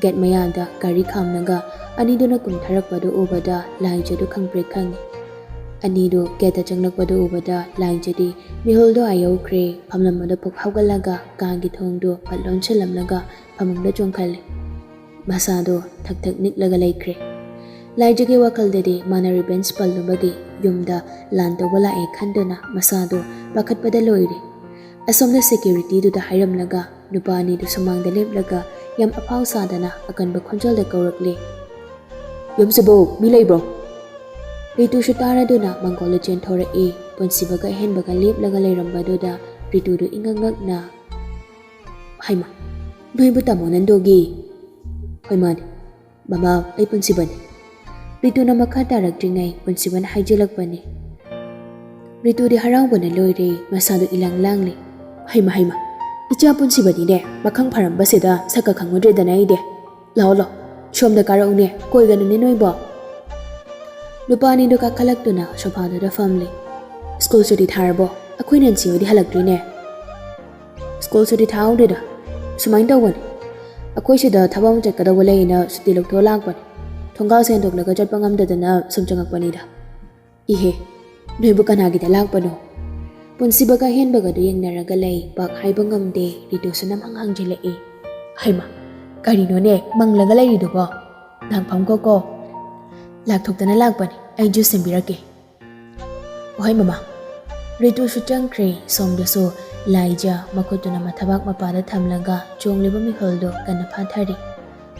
ꯒꯦꯠ ꯃꯌꯥꯗ ꯒꯥꯔꯤ ꯈꯥꯝꯂꯒ ꯑꯅꯤꯗꯨꯅ ꯀꯨꯝꯊꯔꯛꯄꯗꯨ ꯎꯕꯗ ꯂꯥꯏꯖꯗꯨ ꯈꯪꯄ꯭ꯔꯦꯛ ꯈꯪꯉꯤ꯫ ꯑꯅꯤꯗꯨ ꯒꯦꯠꯇ ꯆꯪꯂꯛꯄꯗꯨ ꯎꯕꯗ ꯂꯥꯏꯖꯗꯤ ꯃꯤꯍꯨꯜꯗꯣ ꯑꯥ ꯌꯧꯈ꯭ꯔꯦ꯫ ꯐꯝꯂꯝꯕꯗ ꯐꯨꯛ ꯍꯧꯒꯠꯂꯒ ꯀꯥꯡꯒꯤ ꯊꯣꯡꯗꯨ ꯐꯠ ꯂꯣꯟꯁꯤꯜꯂꯝꯂꯒ ꯐꯃꯨꯡꯗ ꯆꯣꯡꯈꯠꯂꯦ꯫ ꯃꯁꯥꯗꯣ ꯊꯛ ꯊꯛ ꯅꯤꯛꯂꯒ ꯂꯩꯈ꯭ꯔꯦ꯫ ꯂꯥꯏꯖꯒꯤ ꯋꯥꯈꯜꯗꯗꯤ ꯃꯥꯅ ꯔꯤꯚꯦꯟꯁ ꯄꯜꯂꯨꯕꯒꯤ ꯌꯨꯝꯗ ꯂꯥꯟ ꯇꯧꯕ ꯂꯥꯛꯑꯦ ꯈꯟꯗꯨꯅ ꯃꯁꯥꯗꯣ ꯄꯥꯈꯠꯄꯗ ꯂꯣꯏꯔꯦ꯫ ꯑꯁꯣꯝꯗ ꯁꯦꯀ꯭ꯌꯨꯔꯤꯇꯤꯗꯨꯗ ꯍꯥꯏꯔꯝꯂꯒ ꯅꯨꯄꯥ ꯑꯅꯤꯗꯨ ꯁꯨꯃꯥꯡꯗ ꯂꯦꯞꯂꯒ ꯌꯥꯝ ꯑꯐꯥꯎ ꯁꯥꯗꯅ ꯑꯀꯟꯕ ꯈꯣꯟꯖꯦꯜꯗ ꯀꯧꯔꯛꯂꯦ, "ꯌꯨꯝꯁꯤꯕꯨ ꯃꯤ ꯂꯩꯕ꯭ꯔꯣ?" ꯔꯤꯇꯨꯁꯨ ꯇꯥꯔꯗꯨꯅ ꯃꯥꯡꯒꯣꯜꯗ ꯆꯦꯟꯊꯣꯔꯛꯏ꯫ ꯄꯨꯟꯁꯤꯕꯒ ꯑꯍꯦꯟꯕꯒ ꯂꯦꯞꯂꯒ ꯂꯩꯔꯝꯕꯗꯨꯗ ꯔꯤꯇꯨꯗꯨ ꯏꯉꯛ ꯉꯛꯅ, "ꯍꯩꯃꯥ, ꯅꯣꯏꯕꯨ ꯇꯥꯃꯣ ꯅꯟꯗꯣꯒꯤ?" "ꯍꯣꯏ ꯃꯥꯅꯦ꯫ ꯃꯃꯥ, ꯑꯩ ꯄꯨꯟꯁꯤꯕꯅꯤ꯫" ꯔꯤꯇꯨꯅ ꯃꯈꯥ ꯇꯥꯔꯛꯇ꯭ꯔꯤꯉꯩ ꯄꯨꯟꯁꯤꯕꯅ ꯍꯥꯏꯖꯤꯜꯂꯛꯄꯅꯤ꯫ ꯔꯤꯇꯨꯗꯤ ꯍꯔꯥꯎꯕꯅ ꯂꯣꯏꯔꯦ, ꯃꯁꯥꯗꯨ ꯏꯂꯥꯡ ꯂꯥꯡꯂꯦ꯫ "ꯍꯩꯃꯥ, ꯍꯩꯃꯥ, ꯏꯆꯥ ꯄꯨꯟꯁꯤꯕꯅꯤꯅꯦ, ꯃꯈꯪ ꯐꯔꯝꯕꯁꯤꯗ ꯁꯛꯀ ꯈꯪꯉꯨꯗ꯭ꯔꯦꯗꯅ ꯑꯩꯗꯤ꯫ ꯂꯥꯛꯑꯣ, ꯂꯥꯛꯑꯣ, ꯁꯣꯝꯗ ꯀꯥꯔꯛꯎꯅꯦ, ꯀꯣꯏꯒꯅꯨꯅꯦ ꯅꯣꯏꯕꯣ꯫" ꯅꯨꯄꯥ ꯑꯅꯤꯗꯨ ꯀꯥꯈꯠꯂꯛꯇꯨꯅ ꯁꯣꯐꯥꯗꯨꯗ ꯐꯝꯂꯦ꯫ "ꯁ꯭ꯀꯨꯜ ꯁꯨꯇꯤ ꯊꯥꯔꯕꯣ? ꯑꯩꯈꯣꯏ ꯅꯦꯟꯁꯤ ꯍꯣꯏꯗꯤ ꯍꯜꯂꯛꯇ꯭ꯔꯤꯅꯦ꯫" "ꯁ꯭ꯀꯨꯜ ꯁꯨꯇꯤ ꯊꯥꯍꯧꯗꯦꯗ꯫ ꯁꯨꯃꯥꯏꯅ ꯇꯧꯕꯅꯤ, ꯑꯩꯈꯣꯏ ꯁꯤꯗ ꯊꯕꯛ ꯑꯃ ꯆꯠꯀꯗꯧꯕ ꯂꯩꯌꯦꯅ ꯁꯨꯇꯤ ꯂꯧꯊꯣꯛꯑ ꯂꯥꯛꯄꯅꯤ꯫ ꯊꯣꯡꯒꯥꯜꯁꯦ ꯍꯦꯟꯗꯣꯛꯂꯒ ꯆꯠꯄ ꯉꯝꯗꯗꯅ ꯁꯨꯝ ꯆꯪꯉꯛꯄꯅꯤꯗ꯫" "ꯏꯍꯦ, ꯅꯣꯏꯕꯨ ꯀꯅꯥꯒꯤꯗ ꯂꯥꯛꯄꯅꯣ?" ꯄꯨꯟꯁꯤꯕꯒ ꯑꯍꯦꯟꯕꯒꯗꯨ ꯌꯦꯡꯅꯔꯒ ꯂꯩ꯫ ꯄꯥꯛ ꯍꯥꯏꯕ ꯉꯝꯗꯦ꯫ ꯔꯤꯇꯨꯁꯨ ꯅꯝꯍꯪ ꯍꯪꯖꯤꯜꯂꯛꯏ꯫ "ꯍꯩꯃꯥ, ꯀꯔꯤꯅꯣꯅꯦ ꯃꯪꯂꯒ ꯂꯩꯔꯤꯗꯨꯕꯣ? ꯉꯥꯛꯐꯝꯈꯣꯀꯣ꯫ ꯂꯥꯛꯊꯣꯛꯇꯅ ꯂꯥꯛꯄꯅꯤ, ꯑꯩ ꯖꯨꯁ ꯁꯦꯝꯕꯤꯔꯛꯀꯦ꯫" "ꯍꯣꯏ ꯃꯃꯥ꯫" ꯔꯤꯇꯨꯁꯨ ꯆꯪꯈ꯭ꯔꯦ꯫ ꯁꯣꯝꯗꯁꯨ ꯂꯥꯏꯖ ꯃꯈꯨꯠꯇꯨꯅ ꯃꯊꯕꯥꯛ ꯃꯄꯥꯗ ꯊꯝꯂꯒ ꯆꯣꯡꯂꯤꯕ ꯃꯤꯍꯨꯜꯗꯨ ꯀꯟꯅ ꯐꯥꯊꯔꯤ꯫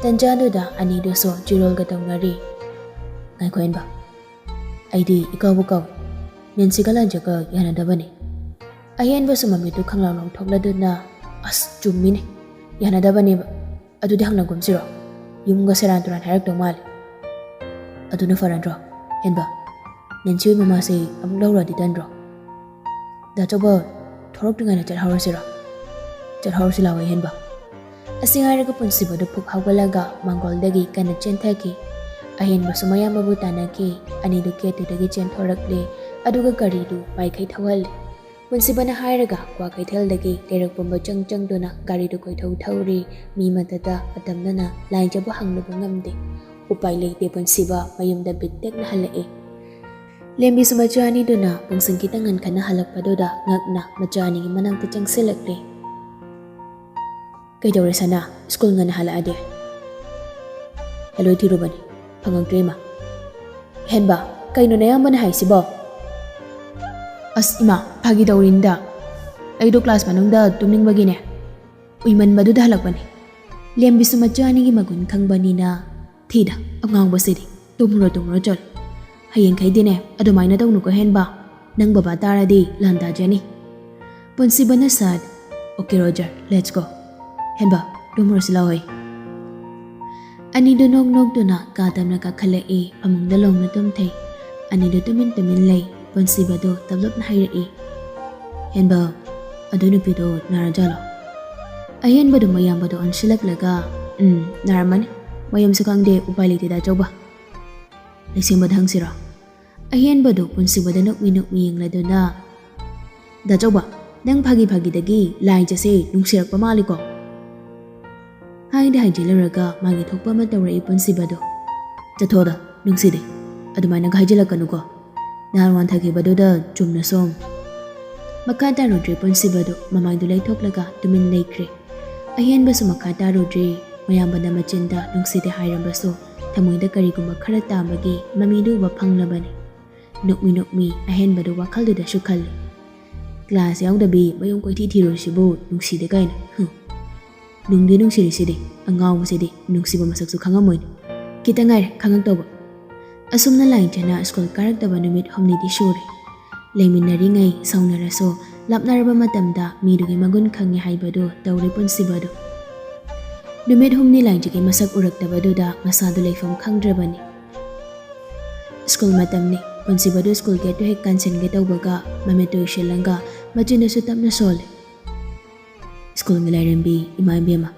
ꯇꯟꯖꯥꯗꯨꯗ ꯑꯅꯤꯗꯨꯁꯨ ꯆꯤꯔꯣꯜꯒ ꯇꯧꯅꯔꯤ꯫ "ꯉꯥꯏꯈꯣ ꯍꯦꯟꯕ, ꯑꯩꯗꯤ ꯏꯀꯥꯎꯕꯨ ꯀꯥꯎꯏ꯫ ꯅꯦꯟꯁꯤꯒ ꯂꯥꯏꯖꯒ ꯌꯥꯅꯗꯕꯅꯤ꯫" ꯑꯍꯦꯟꯕꯁꯨ ꯃꯃꯤꯠꯇꯨ ꯈꯪꯂꯥꯎ ꯂꯥꯎꯊꯣꯛꯂꯗꯨꯅ, "ꯑꯁ, ꯆꯨꯝꯃꯤꯅꯦ, ꯌꯥꯅꯗꯕꯅꯦꯕ꯫ ꯑꯗꯨꯗꯤ ꯍꯪꯅꯒꯨꯝꯁꯤꯔꯣ? ꯌꯨꯝꯒ ꯁꯦꯔꯥꯟ ꯇꯨꯔꯥꯟ ꯍꯥꯏꯔꯛꯇꯧ ꯃꯥꯜꯂꯦ꯫" "ꯑꯗꯨꯅ ꯐꯔꯗ꯭ꯔꯣ ꯍꯦꯟꯕ? ꯅꯦꯟꯁꯤ ꯍꯣꯏ ꯃꯃꯥꯁꯦ ꯑꯃꯨꯛ ꯂꯧꯔꯨꯔꯗꯤ ꯇꯟꯗ꯭ꯔꯣ? ꯗꯥ ꯆꯧꯕ ꯊꯣꯔꯛꯇ꯭ꯔꯤꯉꯩꯗ ꯆꯠꯍꯧꯔꯁꯤꯔꯣ?" "ꯆꯠꯍꯧꯔꯁꯤ ꯂꯥꯛꯑꯣ ꯍꯦꯟꯕ꯫" ꯑꯁꯤ ꯍꯥꯏꯔꯒ ꯄꯨꯟꯁꯤꯕꯗꯨ ꯐꯨꯛ ꯍꯧꯒꯠꯂꯒ ꯃꯥꯡꯒꯣꯜꯗꯒꯤ ꯀꯟꯅ ꯆꯦꯟꯊꯈꯤ꯫ ꯑꯍꯦꯟꯕꯁꯨ ꯃꯌꯥꯝꯕꯕꯨ ꯇꯥꯟꯅꯈꯤ꯫ ꯑꯅꯤꯗꯨ ꯒꯦꯠꯇꯨꯗꯒꯤ ꯆꯦꯟꯊꯣꯔꯛꯂꯦ, ꯑꯗꯨꯒ ꯒꯥꯔꯤꯗꯨ ꯄꯥꯏꯈꯩ ꯊꯧꯍꯜꯂꯤ꯫ ꯄꯨꯟꯁꯤꯕꯅ ꯍꯥꯏꯔꯒ ꯀ꯭ꯋꯥ ꯀꯩꯊꯦꯜꯗꯒꯤ ꯂꯩꯔꯛ ꯄꯨꯝꯕ ꯆꯪ ꯆꯪꯗꯨꯅ ꯒꯥꯔꯤꯗꯨ ꯀꯣꯏꯊꯧ ꯊꯧꯔꯤ꯫ ꯃꯤ ꯑꯃꯠꯇꯗ ꯑꯇꯝꯅꯅ ꯂꯥꯏꯟꯖꯕꯨ ꯍꯪꯂꯨꯕ ꯉꯝꯗꯦ꯫ ꯎꯄꯥꯏ ꯂꯩꯇꯦ ꯄꯨꯟꯁꯤꯕ ꯃꯌꯨꯝꯗ ꯕꯤꯠ ꯇꯦꯛꯅ ꯍꯜꯂꯛꯏ꯫ ꯂꯦꯝꯕꯤꯁꯨ ꯃꯆꯥ ꯑꯅꯤꯗꯨꯅ ꯄꯨꯡꯁꯤꯡ ꯈꯤꯇꯪ ꯉꯟꯈꯠꯅ ꯍꯜꯂꯛꯄꯗꯨꯗ ꯉꯛꯅ ꯃꯆꯥ ꯑꯅꯤꯒꯤ ꯃꯅꯥꯛꯇ ꯆꯪꯁꯤꯜꯂꯛꯂꯦ꯫ "ꯀꯩꯗꯧꯔꯦ ꯁꯅꯥ? ꯁ꯭ꯀꯨꯜ ꯉꯟꯅ ꯍꯜꯂꯛꯑꯗꯤ?" "ꯂꯂꯣꯏ ꯊꯤꯔꯨꯕꯅꯤ, ꯐꯪꯉꯛꯇ꯭ꯔꯦ ꯏꯃꯥ꯫" "ꯍꯦꯟꯕ, ꯀꯩꯅꯣ ꯅꯌꯥꯝꯕꯅ ꯍꯥꯏꯁꯤꯕꯣ?" "ꯑꯁ ꯏꯃꯥ, ꯐꯥꯒꯤ ꯇꯧꯔꯤꯅꯤꯗ꯫ ꯑꯩꯗꯣ ꯀ꯭ꯂꯥꯁ ꯃꯅꯨꯡꯗ ꯇꯨꯝꯅꯤꯡꯕꯒꯤꯅꯦ, ꯎꯏꯃꯟꯕꯗꯨꯗ ꯍꯜꯂꯛꯄꯅꯤ꯫" ꯂꯦꯝꯕꯤꯁꯨ ꯃꯆꯥ ꯑꯅꯤꯒꯤ ꯃꯒꯨꯟ ꯈꯪꯕꯅꯤꯅ, "ꯊꯤꯗ ꯑꯉꯥꯎꯕꯁꯤꯗꯤ, ꯇꯨꯝꯃꯨꯔꯣ ꯇꯨꯝꯃꯨꯔꯣ ꯆꯠꯂꯣ꯫ ꯍꯌꯦꯡꯈꯩꯗꯤꯅꯦ ꯑꯗꯨꯃꯥꯏꯅ ꯇꯧꯅꯨꯀꯣ ꯍꯦꯟꯕ, ꯅꯪ ꯕꯕꯥ ꯇꯥꯔꯗꯤ ꯂꯥꯟ ꯇꯥꯖꯅꯤ꯫" ꯄꯨꯟꯁꯤꯕꯅ ꯁꯥꯠ, "Okay ꯔꯣꯖꯔ, let's go꯫ ꯍꯦꯟꯕ, ꯇꯨꯝꯃꯨꯔꯁꯤ ꯂꯥꯎꯍꯩ꯫" ꯑꯅꯤꯗꯨ ꯅꯣꯛ ꯅꯣꯛꯇꯨꯅ ꯀꯥ ꯇꯝꯅ ꯀꯥꯈꯠꯂꯛꯏ꯫ ꯐꯃꯨꯡꯗ ꯂꯣꯡꯅ ꯇꯨꯝꯊꯩ꯫ ꯑꯅꯤꯗꯨ ꯇꯨꯃꯤꯟ ꯇꯨꯃꯤꯟ ꯂꯩ꯫ ꯄꯨꯟꯁꯤꯕꯗꯨ ꯇꯞꯂꯞꯅ ꯍꯥꯏꯔꯛꯏ, "ꯍꯦꯟꯕ, ꯑꯗꯨ ꯅꯨꯄꯤꯗꯣ ꯅꯥꯔꯖꯥꯠꯂꯣ?" ꯑꯍꯦꯟꯕꯗꯨ ꯃꯌꯥꯝꯕꯗ ꯑꯣꯟꯁꯤꯜꯂꯛꯂꯒ, "ꯎꯝ, ꯅꯥꯔꯝꯃꯅꯤ꯫ ꯃꯌꯨꯝꯁꯨ ꯈꯪꯗꯦ, ꯎꯄꯥꯏ ꯂꯩꯇꯦꯗ ꯑꯆꯧꯕ꯫" "ꯂꯩꯁꯦꯝꯕꯗ ꯍꯪꯁꯤꯔꯣ?" ꯑꯍꯦꯟꯕꯗꯨ ꯄꯨꯟꯁꯤꯕꯗ ꯅꯣꯛꯃꯤ ꯅꯣꯛꯃꯤ ꯌꯦꯡꯂꯗꯨꯅ, "ꯗꯥꯆꯧꯕ, ꯅꯪ ꯐꯥꯒꯤ ꯐꯥꯒꯤꯗꯒꯤ ꯂꯥꯏꯟ ꯆꯠꯁꯦ ꯅꯨꯡꯁꯤꯔꯛꯄ ꯃꯥꯜꯂꯤꯀꯣ?" ꯍꯥꯏꯗꯤ ꯍꯥꯏꯖꯤꯜꯂꯨꯔꯒ ꯃꯥꯒꯤ ꯊꯣꯛꯄ ꯑꯃ ꯇꯧꯔꯛꯏ ꯄꯨꯟꯁꯤꯕꯗꯣ꯫ "ꯆꯠꯊꯣꯛꯑꯣꯗ, ꯅꯨꯡꯁꯤꯗꯦ꯫ ꯑꯗꯨꯃꯥꯏꯅꯒ ꯍꯥꯏꯖꯤꯜꯂꯛꯀꯅꯨꯀꯣ꯫ ꯅꯍꯥꯟ ꯋꯥꯟꯊꯈꯤꯕꯗꯨꯗ ꯆꯨꯝꯅ ꯁꯨꯝ꯫" ꯃꯈꯥ ꯇꯥꯔꯨꯗ꯭ꯔꯦ ꯄꯨꯟꯁꯤꯕꯗꯣ, ꯃꯃꯥꯏꯗꯨ ꯂꯩꯊꯣꯛꯂꯒ ꯇꯨꯃꯤꯟ ꯂꯩꯈ꯭ꯔꯦ꯫ ꯑꯍꯦꯟꯕꯁꯨ ꯃꯈꯥ ꯇꯥꯔꯨꯗ꯭ꯔꯦ꯫ ꯃꯌꯥꯝꯕꯅ ꯃꯆꯤꯟꯗ ꯅꯨꯡꯁꯤꯗꯦ ꯍꯥꯏꯔꯝꯕꯁꯨ ꯊꯃꯣꯏꯗ ꯀꯔꯤꯒꯨꯝꯕ ꯈꯔ ꯇꯥꯕꯒꯤ ꯃꯃꯤꯗꯨ ꯎꯕ ꯐꯪꯂꯕꯅꯤ꯫ ꯅꯣꯛꯃꯤ ꯅꯣꯛꯃꯤ ꯑꯍꯦꯟꯕꯗꯨ ꯋꯥꯈꯜꯗꯨꯗꯁꯨ ꯈꯜꯂꯤ, "ꯀ꯭ꯂꯥꯁ ꯌꯥꯎꯗꯕꯤ ꯃꯌꯨꯝ ꯀꯣꯏꯊꯤ ꯊꯤꯔꯨꯔꯤꯁꯤꯕꯨ ꯅꯨꯡꯁꯤꯗꯦ ꯀꯥꯏꯅ꯫ ꯍꯨꯝ꯫ ꯅꯨꯡꯗꯤ ꯅꯨꯡꯁꯤꯔꯤꯁꯤꯗꯤ, ꯑꯉꯥꯎꯕꯁꯤꯗꯤ ꯅꯨꯡꯁꯤꯕ ꯃꯁꯛꯁꯨ ꯈꯪꯉꯝꯃꯣꯏꯅꯦ꯫ ꯈꯤꯇꯪ ꯉꯥꯏꯔꯦ ꯈꯪꯉꯛꯇꯧꯕ꯫" ꯑꯁꯨꯝꯅ ꯂꯥꯏꯟ ꯆꯦꯟꯅ ꯁ꯭ꯀꯨꯜ ꯀꯥꯔꯛꯇꯕ ꯅꯨꯃꯤꯠ ꯍꯨꯝꯅꯤꯗꯤ ꯁꯨꯔꯦ꯫ ꯂꯩꯃꯤꯟꯅꯔꯤꯉꯩ ꯁꯥꯎꯅꯔꯁꯨ, ꯂꯥꯞꯅꯔꯕ ꯃꯇꯝꯗ ꯃꯤꯗꯨꯒꯤ ꯃꯒꯨꯟ ꯈꯪꯉꯤ ꯍꯥꯏꯕꯗꯨ ꯇꯧꯔꯦ ꯄꯨꯟꯁꯤꯕꯗꯨ꯫ ꯅꯨꯃꯤꯠ ꯍꯨꯝꯅꯤ ꯂꯥꯏꯟꯖꯒꯤ ꯃꯁꯛ ꯎꯔꯛꯇꯕꯗꯨꯗ ꯃꯁꯥꯗꯨ ꯂꯩꯐꯝ ꯈꯪꯗ꯭ꯔꯕꯅꯤ꯫ ꯁ꯭ꯀꯨꯜ ꯃꯇꯝꯅꯤ꯫ ꯄꯨꯟꯁꯤꯕꯗꯨ ꯁ꯭ꯀꯨꯜ ꯒꯦꯠꯇꯨ ꯍꯦꯛ ꯀꯥꯟꯁꯤꯟꯒꯦ ꯇꯧꯕꯒ ꯃꯃꯤꯠꯇꯨ ꯎꯏꯁꯤꯜꯂꯒ ꯃꯆꯤꯟꯗꯨꯁꯨ ꯇꯞꯅ ꯁꯣꯜꯂꯦ꯫ "ꯁ꯭ꯀꯨꯜꯒꯤ ꯂꯥꯏꯔꯦꯝꯕꯤ, ꯏꯃꯥ ꯏꯕꯦꯝꯃ,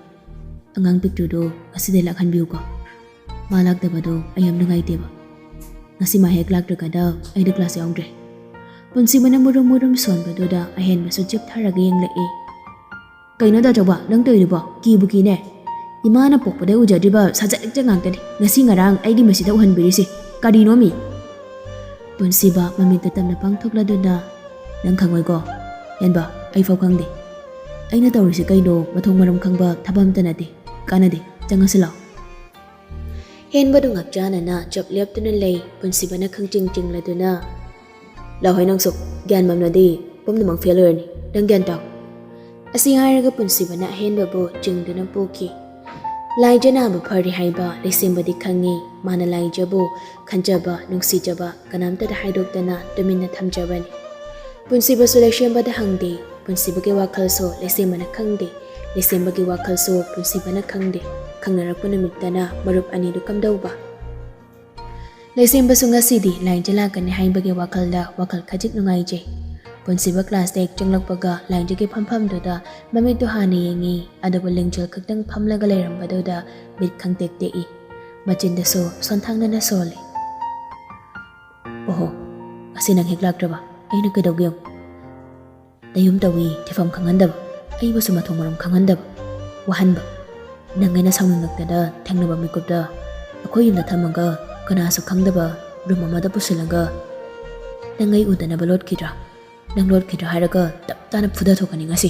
ꯑꯉꯥꯡ ꯄꯤꯛꯇ꯭ꯔꯨꯗꯣ ꯉꯁꯤꯗꯤ ꯂꯥꯛꯍꯟꯕꯤꯌꯨꯀꯣ꯫ ꯃꯥ ꯂꯥꯛꯇꯕꯗꯣ ꯑꯩ ꯌꯥꯝ ꯅꯨꯡꯉꯥꯏꯇꯦꯕ꯫ ꯉꯁꯤ ꯃꯥ ꯍꯦꯛ ꯂꯥꯛꯇ꯭ꯔꯒꯗ ꯑꯩꯗꯤ ꯀ꯭ꯂꯥꯁ ꯌꯥꯎꯗ꯭ꯔꯦ꯫ ꯄꯨꯟꯁꯤꯕꯅ ꯃꯨꯔꯨꯝ ꯃꯨꯔꯨꯝ ꯁꯣꯟꯕꯗꯨꯗ ꯑꯍꯦꯟꯕꯁꯨ ꯆꯤꯞꯊꯔꯒ ꯌꯦꯡꯂꯛꯏ꯫ "ꯀꯩꯅꯣ ꯗꯥ ꯆꯧꯕ, ꯅꯪ ꯇꯧꯔꯤꯗꯨꯕꯣ? ꯀꯤꯕꯨ ꯀꯤꯅꯦ꯫ ꯏꯃꯥꯅ ꯄꯣꯛꯄꯗꯩ ꯎꯖꯗ꯭ꯔꯤꯕ ꯁꯥꯖꯠ ꯂꯤꯛꯆꯠ ꯉꯥꯛꯇꯅꯤ ꯉꯁꯤ ꯉꯔꯥꯡ ꯑꯩꯒꯤ ꯃꯤꯠꯁꯤꯗ ꯎꯍꯟꯕꯤꯔꯤꯁꯤ꯫ ꯀꯔꯤꯅꯣꯃꯤ?" ꯄꯨꯟꯁꯤꯕ ꯃꯃꯤꯠꯇ ꯇꯞꯅ ꯄꯥꯡꯊꯣꯛꯂꯗꯨꯅ, "ꯅꯪ ꯈꯪꯉꯣꯏꯀꯣ꯫ ꯍꯦꯟꯕ, ꯑꯩꯐꯥꯎ ꯈꯪꯗꯦ꯫ ꯑꯩꯅ ꯇꯧꯔꯤꯁꯤ ꯀꯩꯅꯣ ꯃꯊꯣꯡ ꯃꯔꯝ ꯈꯪꯕ ꯊꯕꯛ ꯑꯝꯇ ꯅꯠꯇꯦ꯫ ꯀꯥꯟꯅꯗꯦ꯫ ꯆꯪꯉꯁꯤ ꯂꯥꯛꯑꯣ꯫" ꯍꯦꯟꯕꯗꯨ ꯉꯛꯆꯥꯅꯅ ꯆꯞ ꯂꯦꯞꯇꯨꯅ ꯂꯩ꯫ ꯄꯨꯟꯁꯤꯕꯅ ꯈꯪꯆꯤꯡ ꯆꯤꯡꯂꯗꯨꯅ, "ꯂꯥꯛꯍꯣꯏ ꯅꯪꯁꯨ, ꯒ꯭ꯌꯥꯟ ꯃꯝꯂꯗꯤ ꯄꯨꯝꯅꯃꯛ ꯐꯦꯜ ꯑꯣꯏꯔꯅꯤ꯫ ꯅꯪ ꯒ꯭ꯌꯥꯟ ꯇꯥꯎ꯫" ꯑꯁꯤ ꯍꯥꯏꯔꯒ ꯄꯨꯟꯁꯤꯕꯅ ꯑꯍꯦꯟꯕꯕꯨ ꯆꯤꯡꯗꯨꯅ ꯄꯨꯈꯤ꯫ ꯂꯥꯏꯖ ꯅꯥꯕ ꯐꯔꯦ ꯍꯥꯏꯕ ꯂꯩꯁꯦꯝꯕꯗꯤ ꯈꯪꯉꯤ꯫ ꯃꯥꯅ ꯂꯥꯏꯖꯕꯨ ꯈꯟꯖꯕ, ꯅꯨꯡꯁꯤꯖꯕ ꯀꯅꯥꯝꯇꯗ ꯍꯥꯏꯗꯣꯛꯇꯅ ꯇꯨꯃꯤꯟꯅ ꯊꯝꯖꯕꯅꯤ꯫ ꯄꯨꯟꯁꯤꯕꯁꯨ ꯂꯩꯁꯦꯝꯕꯗ ꯍꯪꯗꯦ꯫ ꯄꯨꯟꯁꯤꯕꯒꯤ ꯋꯥꯈꯜꯁꯨ ꯂꯩꯁꯦꯝꯕꯅ ꯈꯪꯗꯦ꯫ ꯂꯩꯁꯦꯝꯕꯒꯤ ꯋꯥꯈꯜꯁꯨ ꯄꯨꯟꯁꯤꯕꯅ ꯈꯪꯗꯦ꯫ ꯈꯪꯅꯔꯛꯄ ꯅꯨꯃꯤꯠꯇꯅ ꯃꯔꯨꯞ ꯑꯅꯤꯗꯨ ꯀꯝꯗꯧꯕ? ꯂꯩꯁꯦꯝꯕꯁꯨ ꯉꯁꯤꯗꯤ ꯂꯥꯏꯟꯁꯦ ꯂꯥꯛꯀꯅꯤ ꯍꯥꯏꯕꯒꯤ ꯋꯥꯈꯜꯗ ꯋꯥꯈꯜ ꯈꯖꯤꯛ ꯅꯨꯡꯉꯥꯏꯖꯩ꯫ ꯄꯨꯟꯁꯤꯕ ꯀ꯭ꯂꯥꯁꯇ ꯍꯦꯛ ꯆꯪꯂꯛꯄꯒ ꯂꯥꯏꯟꯁꯤꯒꯤ ꯐꯝꯐꯝꯗꯨꯗ ꯃꯃꯤꯠꯇꯨ ꯍꯥꯟꯅ ꯌꯦꯡꯉꯤ, ꯑꯗꯨꯕꯨ ꯂꯤꯡꯖꯦꯜ ꯈꯛꯇꯪ ꯐꯝꯂꯒ ꯂꯩꯔꯝꯕꯗꯨꯗ ꯃꯤꯠ ꯈꯪꯇꯦꯛ ꯇꯦꯛꯏ꯫ ꯃꯆꯤꯟꯗꯁꯨ ꯁꯣꯟꯊꯥꯡꯅꯅ ꯁꯣꯜꯂꯤ꯫ "ꯑꯣꯍꯣ, ꯉꯁꯤ ꯅꯪ ꯍꯦꯛ ꯂꯥꯛꯇ꯭ꯔꯕ? ꯑꯩꯅ ꯀꯩꯗꯧꯒꯦ ꯌꯦꯡꯉꯨ꯫ ꯅꯌꯨꯝ ꯇꯧꯏ, ꯊꯤꯐꯝ ꯈꯪꯍꯟꯗꯕ, ꯑꯩꯕꯨꯁꯨ ꯃꯊꯣꯡ ꯃꯔꯝ ꯈꯪꯍꯟꯗꯕ, ꯋꯥꯍꯟꯕ꯫ ꯅꯪ ꯑꯩꯅ ꯁꯥꯎꯅꯤꯡꯂꯛꯇꯅ ꯊꯦꯡꯅꯕ ꯃꯤꯀꯨꯞꯇ ꯑꯩꯈꯣꯏ ꯌꯨꯝꯗ ꯊꯝꯃꯒ ꯀꯅꯥꯁꯨ ꯈꯪꯗꯕ ꯔꯨꯝ ꯑꯃꯗ ꯄꯨꯁꯤꯜꯂꯒ ꯅꯪ ꯑꯩ ꯎꯗꯅꯕ ꯂꯣꯠꯈꯤꯗ꯭ꯔꯥ? ꯅꯪ ꯂꯣꯠꯈꯤꯗ꯭ꯔꯥ ꯍꯥꯏꯔꯒ ꯇꯞ ꯇꯥꯅ ꯐꯨꯗ ꯊꯣꯛꯀꯅꯤ ꯉꯁꯤ꯫"